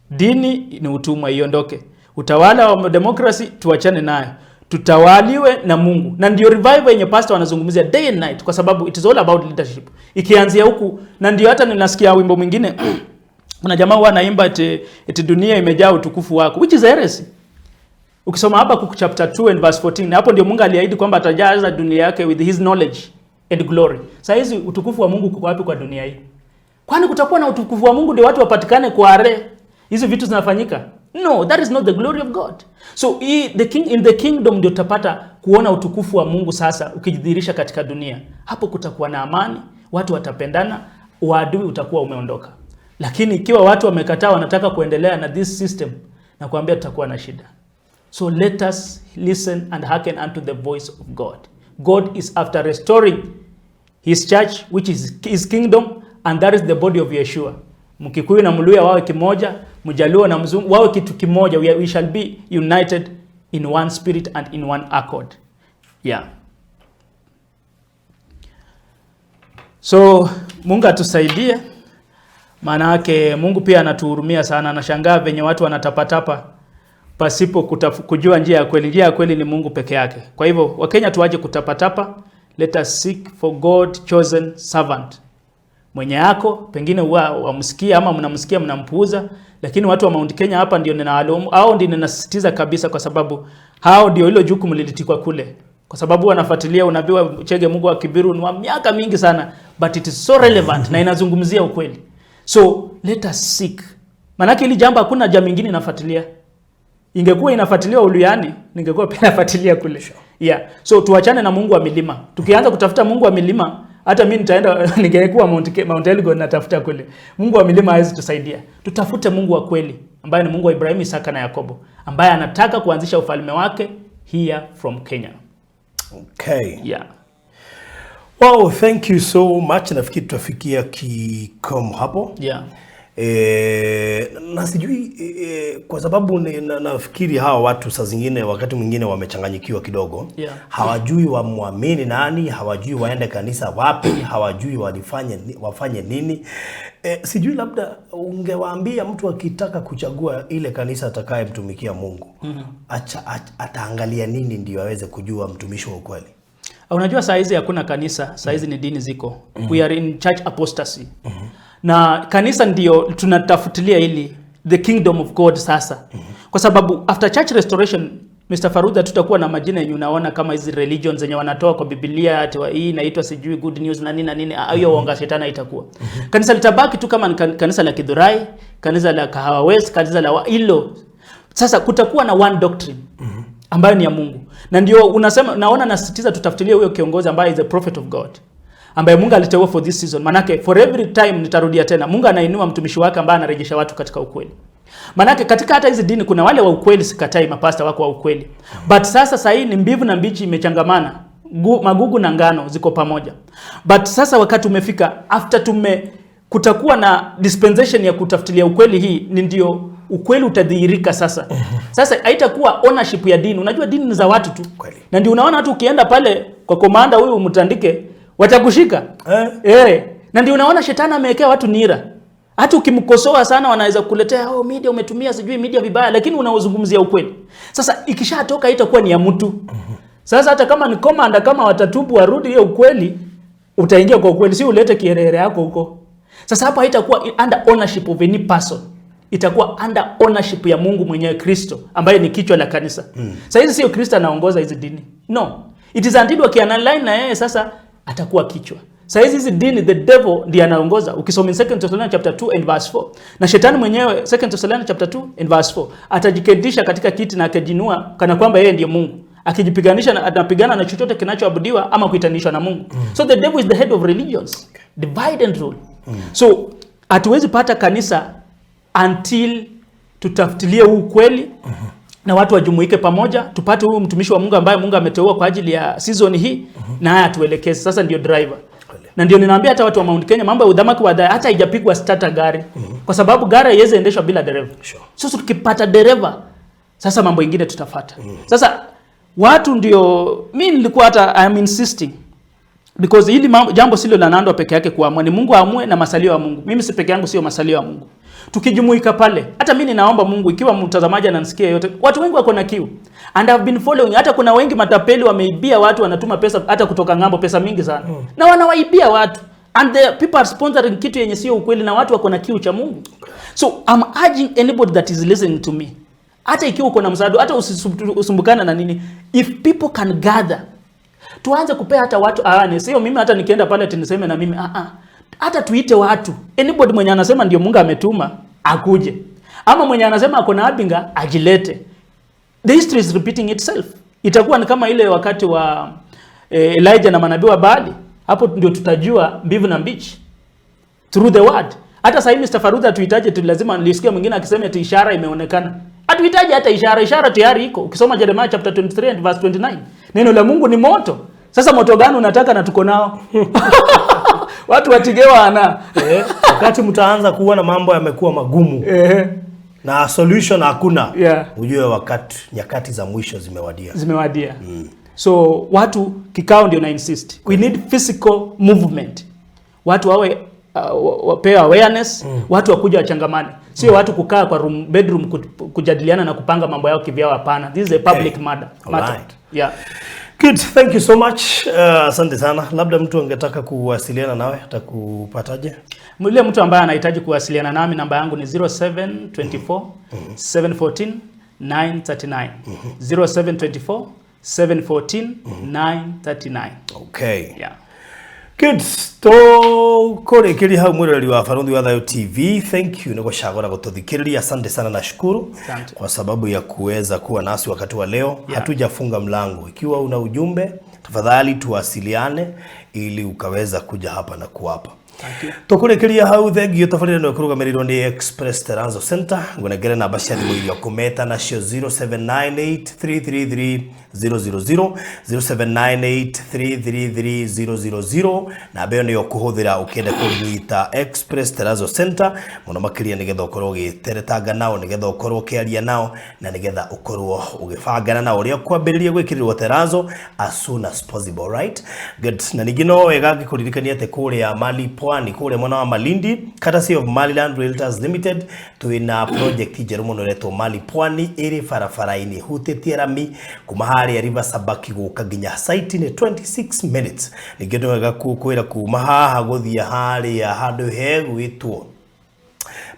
[SPEAKER 2] Dini ni utumwa, iondoke. Utawala wa demokrasi tuachane nayo, tutawaliwe na Mungu. Na ndio revival yenye pastor wanazungumzia day and night, kwa sababu it is all about leadership, ikianzia huku. Na ndio hata ninasikia wimbo mwingine, kuna jamaa huwa anaimba eti dunia imejaa utukufu wako, which is heresy. Ukisoma Habakkuk chapter 2 and verse 14, hapo ndio Mungu aliahidi kwamba atajaza dunia yake with his knowledge and glory. Sasa hizi utukufu wa Mungu uko wapi kwa dunia hii? Kwani kutakuwa na utukufu wa Mungu ndio watu wapatikane kwa are? Hizi vitu zinafanyika? No, that is not the glory of God. So in the kingdom ndio utapata kuona utukufu wa Mungu sasa ukijidhihirisha katika dunia. Hapo kutakuwa na amani, watu watapendana, uadui utakuwa umeondoka. Lakini ikiwa watu wamekataa, wanataka kuendelea na this system, na kuambia tutakuwa na shida. So let us listen and hearken unto the voice of God. God is after restoring his church, which is his kingdom, and that is the body of Yeshua. Mkikuyu na Mluya wawe kimoja, Mjaluo na Mzungu wawe kitu kimoja. We shall be united in one spirit and in one accord. Yeah. So Mungu atusaidie. Maana yake Mungu pia anatuhurumia sana, anashangaa venye watu wanatapatapa pasipo kujua njia ya kweli. Njia ya kweli ni Mungu peke yake. Kwa hivyo Wakenya tuache kutapatapa. Let us seek for God chosen servant. Mwenye yako pengine huwa wamsikia ama mnamsikia mnampuuza, lakini watu wa Mount Kenya hapa ndio ninawalaumu au ndio ninasisitiza kabisa, kwa sababu hao ndio hilo jukumu lilitikwa kule, kwa sababu wanafuatilia unabii wa Chege Mungu wa Kibiru ni wa miaka mingi sana, but it is so relevant na inazungumzia ukweli. So let us seek Maanake hili jambo hakuna jamii ingine inafuatilia. Ingekuwa inafuatiliwa Uluyani, ningekuwa pia nafuatilia kule. Yeah. So tuachane na Mungu wa milima. Tukianza kutafuta Mungu wa milima, hata mimi nitaenda ningekuwa Mount Elgon natafuta kule. Mungu wa milima hawezi tusaidia. Tutafute Mungu wa kweli, ambaye ni Mungu wa Ibrahimu, Isaka na Yakobo, ambaye anataka kuanzisha ufalme wake here from Kenya.
[SPEAKER 1] Okay.
[SPEAKER 2] Yeah.
[SPEAKER 1] Wow, thank you so much. Nafikiri tutafikia kikomo hapo.
[SPEAKER 2] Yeah.
[SPEAKER 1] Na sijui kwa sababu nafikiri hawa watu saa zingine wakati mwingine wamechanganyikiwa kidogo. Hawajui wamwamini nani, hawajui waende kanisa wapi, hawajui wafanye nini. Sijui labda ungewaambia mtu akitaka kuchagua ile kanisa atakayemtumikia Mungu, ataangalia nini ndio aweze kujua mtumishi wa ukweli?
[SPEAKER 2] Unajua saa hizi hakuna kanisa, saa hizi ni dini ziko. We are in church apostasy. Na kanisa ndio tunatafutilia ili the kingdom of God sasa. Kwa sababu after church restoration, Mr. Farudha, tutakuwa na majina yenye unaona kama hizi religions zenye wanatoa kwa Biblia, ati hii inaitwa sijui good news na nini na nini, hiyo uonga shetani itakuwa. Kanisa litabaki tu kama kanisa la Githurai, kanisa la Kahawa West, kanisa la hilo. Sasa kutakuwa na one doctrine ambayo ni ya Mungu. Na ndio unasema, naona nasisitiza tutafutilie huyo kiongozi ambaye is a prophet of God, ambaye Mungu aliteua for this season. Manake for every time, nitarudia tena, Mungu anainua mtumishi wake ambaye anarejesha watu katika ukweli. Manake katika hata hizi dini kuna wale wa ukweli, sikatai mapasta wako wa ukweli. But sasa hii ni mbivu na mbichi imechangamana. Magugu na ngano ziko pamoja. But sasa wakati umefika, after kutakuwa na dispensation ya kutafutilia ukweli, hii ni ndio ukweli utadhihirika sasa. Sasa haitakuwa ownership ya dini. Unajua dini ni za watu tu. Na ndio unaona watu ukienda pale kwa komanda huyu mtandike, watakushika. Na ndio unaona shetani amewekea watu nira. Hata ukimkosoa sana wanaweza kukuletea, oh, media umetumia sijui media vibaya, lakini unaozungumzia ukweli. Sasa ikishatoka itakuwa ni ya mtu. Sasa hata kama ni komanda, kama watatubu warudi hiyo ukweli, utaingia kwa ukweli, si ulete kiherehere yako huko. Sasa hapa haitakuwa under ownership of any person. Itakuwa under ownership ya Mungu mwenyewe, Kristo, ambaye ni kichwa la kanisa. Sasa hizi sio Kristo anaongoza hizi dini. No. It is until wakialign na yeye sasa atakuwa kichwa. Sasa hizi hizi dini the devil ndiye anaongoza. Ukisoma in 2 Thessalonians chapter 2 and verse 4. Na shetani mwenyewe 2 Thessalonians chapter 2 and verse 4 atajiketisha katika kiti na akajinua kana kwamba yeye ndiye Mungu. Akijipiganisha na anapigana na chochote kinachoabudiwa ama kuitanishwa na Mungu. So the devil is the head of religions. Divide and rule. So hatuwezi pata kanisa until tutafutilie huu ukweli na watu wajumuike pamoja, tupate huyu mtumishi wa Mungu ambaye Mungu ameteua kwa ajili ya season hii, na haya atuelekeze. Sasa ndio driver. Na ndio ninaambia hata watu wa Mount Kenya mambo ya udhamaki wa dhaya hata haijapigwa starter gari. Kwa sababu gari haiwezi endeshwa bila dereva. Sasa tukipata dereva, sasa mambo ingine tutafuata. Sasa watu ndio mimi nilikuwa hata I am insisting, because hili jambo silo la Nandwa peke yake kuamua, ni Mungu aamue na masalio ya Mungu. Mimi si peke yangu, sio masalio ya Mungu. Tukijumuika pale, hata mimi ninaomba Mungu, ikiwa mtazamaji ananisikia yote, watu wengi wako na kiu. And I've been following, hata kuna wengi matapeli wameibia watu, wanatuma pesa hata kutoka ng'ambo, pesa mingi sana. Na wanawaibia watu. And the people are sponsoring kitu yenye sio ukweli, na watu wako na kiu cha Mungu. So I'm urging anybody that is listening to me, hata ikiwa uko na msaada, hata usumbukana na nini, if people can gather, tuanze kupea hata watu awareness. Sio mimi hata nikienda pale ati niseme na mimi, Hata tuite watu. Anybody mwenye anasema ndio Mungu ametuma akuje. Ama mwenye anasema ako na abinga ajilete. The history is repeating itself. Itakuwa ni kama ile wakati wa Elijah na manabii wa Baali. Hapo ndio tutajua mbivu na mbichi. Through the word. Hata sasa hivi Mr. Farudha tuhitaji tu, lazima nilisikia mwingine akisema eti ishara imeonekana. Hatuhitaji hata ishara, ishara tayari iko. Ukisoma Jeremiah chapter 23 and verse 29. Neno la Mungu ni moto. Sasa moto gani unataka na tuko nao? Watu watigewa ana.
[SPEAKER 1] Wakati mtaanza kuona mambo yamekuwa magumu. Na solution hakuna. Ujue nyakati za mwisho zimewadia.
[SPEAKER 2] Zimewadia. So watu kikao ndio na insist. We need physical movement. Watu wapewe awareness, watu wakuja wachangamane. Sio watu kukaa kwa room, bedroom kujadiliana na kupanga mambo yao kivyao, hapana. This is a public matter.
[SPEAKER 1] Good, thank you so much. Asante sana. Labda mtu angetaka kuwasiliana nawe, atakupataje?
[SPEAKER 2] Yule mtu ambaye anahitaji kuwasiliana nami, namba yangu ni 0724 714 939. 0724 714 939.
[SPEAKER 1] Good. Tũkũrĩkĩria hau mwĩroreri wa Barũthi wa Thayo TV. Thank you nĩ gũcagũra gũtũthikĩrĩria. Asante sana, nashukuru
[SPEAKER 2] Asante.
[SPEAKER 1] kwa sababu ya kuweza kuwa nasi wakati wa leo. Hatujafunga mlango. Ikiwa una ujumbe, tafadhali tuwasiliane ili ukaweza kuja hapa na kuwapa.
[SPEAKER 2] Thank you.
[SPEAKER 1] Tũkũrĩkĩria hau. Thengio. Tabarĩra ĩno ĩkũrũgamĩrĩirwo nĩ Express Terrazzo Center. Ngũnengere namba cia thimũ iria ũkũmeta nacio: 0798333000, 0798333000. Namba ĩyo nĩyo ũkũhũthĩra ũkĩenda kũnyita Express Terrazzo Center mũno makĩria, nĩgetha ũkorwo ũgĩteretanga nao, nĩgetha ũkorwo ũkĩaria nao, na nĩgetha ũkorwo ũgĩbangana nao ũrĩa kwambĩrĩria gwĩkĩrĩrwo terrazzo as soon as possible, right? Good. Na ningĩ no wega ngĩkũririkania atĩ kũrĩa Mali Pwani, kũrĩa mwena wa Malindi, courtesy of Maliland Realtors Limited, twĩna project njerũ mũno ĩretwo Mali Pwani, ĩrĩ barabara-inĩ hutĩtie rami kuma harĩa River Sabaki gũka nginya site nĩ 26 minutes. Ningĩ nĩ wega kwĩra kuma haha gũthiĩ harĩa handũ hegwĩtwo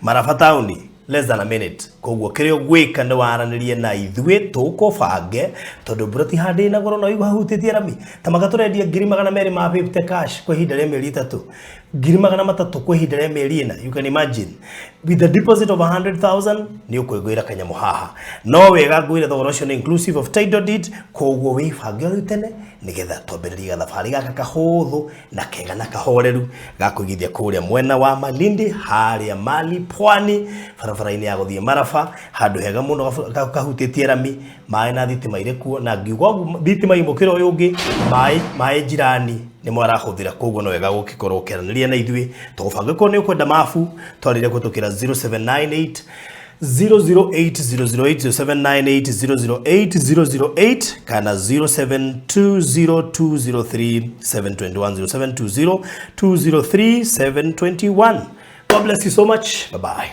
[SPEAKER 1] Maraba taũni, less than a minute. Koguo kĩrĩa ũgwĩka nĩ waranĩrie na ithuĩ tũkũbange, tondũ mburoti handĩ ĩna goro no igua hahutĩtie rami ta maka tũrendia 250,000 cash kwa ihinda rĩa mĩeri 3, 300,000 kwa ihinda rĩa mĩeri 4. You can imagine, with a deposit of 100,000 nĩ ũkwĩgwĩra kanyamũ haha. No wega ngwĩre thogora ũcio nĩ inclusive of title deed. Koguo wĩbange rĩu tene nĩgetha twambĩrĩrie gathabarĩ gaka kahũthũ na kega na kahoreru ga kũigithia kũrĩa mwena wa Malindi, harĩa Mali Pwani, barabara-inĩ ya gũthiĩ Maraba, handũ hega mũno kahutĩtie rami. Maĩ na thitima irĩ kuo, na ngiuga ũguo thitima imũkĩra ũyũ ũngĩ, maĩ jirani nĩmo arahũthĩra. Koguo no wega gũgĩkorwo ũkĩaranĩria na ithuĩ tũgũbange. Korwo nĩ ũkwenda mabu, twarĩre kũtũkĩra 0798 008 008, 0798 008 008 kana 0720 721, 0720 203 721. God bless you so much. Bye bye.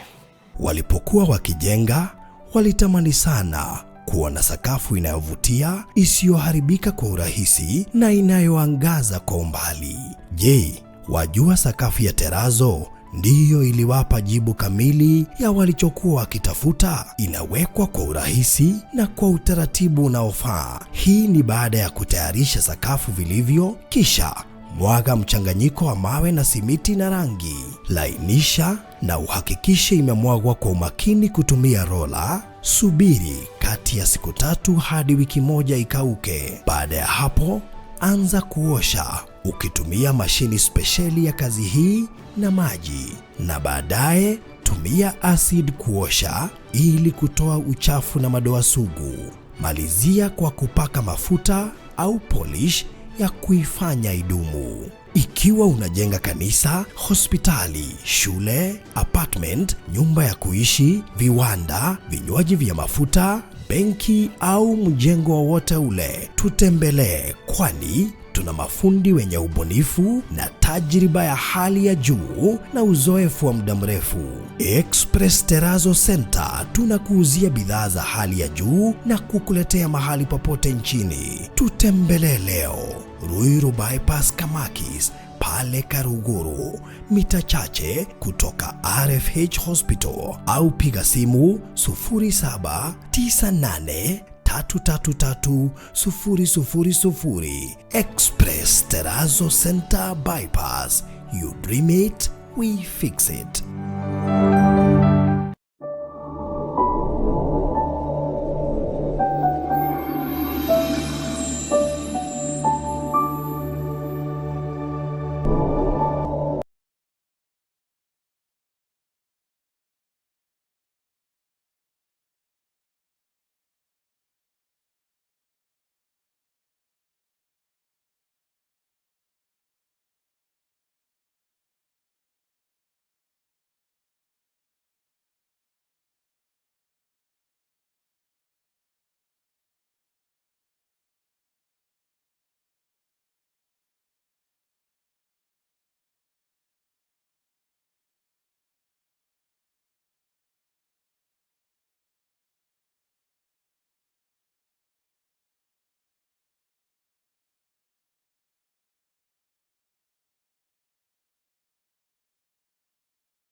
[SPEAKER 1] Walipokuwa wakijenga, walitamani sana kuwa na sakafu inayovutia, isiyoharibika kwa urahisi na inayoangaza kwa umbali. Je, wajua sakafu ya terazo ndiyo iliwapa jibu kamili ya walichokuwa wakitafuta? Inawekwa kwa urahisi na kwa utaratibu unaofaa. Hii ni baada ya kutayarisha sakafu vilivyo, kisha mwaga mchanganyiko wa mawe na simiti na rangi. Lainisha na uhakikishe imemwagwa kwa umakini kutumia rola. Subiri kati ya siku 3 hadi wiki 1 ikauke. Baada ya hapo, anza kuosha ukitumia mashini spesheli ya kazi hii na maji, na baadaye tumia acid kuosha ili kutoa uchafu na madoa sugu. Malizia kwa kupaka mafuta au polish ya kuifanya idumu. Ikiwa unajenga kanisa, hospitali, shule, apartment, nyumba ya kuishi, viwanda, vinywaji vya mafuta, benki au mjengo wowote ule, tutembelee, kwani tuna mafundi wenye ubunifu na tajriba ya hali ya juu na uzoefu wa muda mrefu. Express Terrazzo Center tunakuuzia bidhaa za hali ya juu na kukuletea mahali popote nchini. Tutembelee leo Ruiru Bypass, Kamakis, pale Karuguru, mita chache kutoka RFH Hospital, au piga simu 0798 333 000. Express Terrazzo Center Bypass. You dream it, we fix it.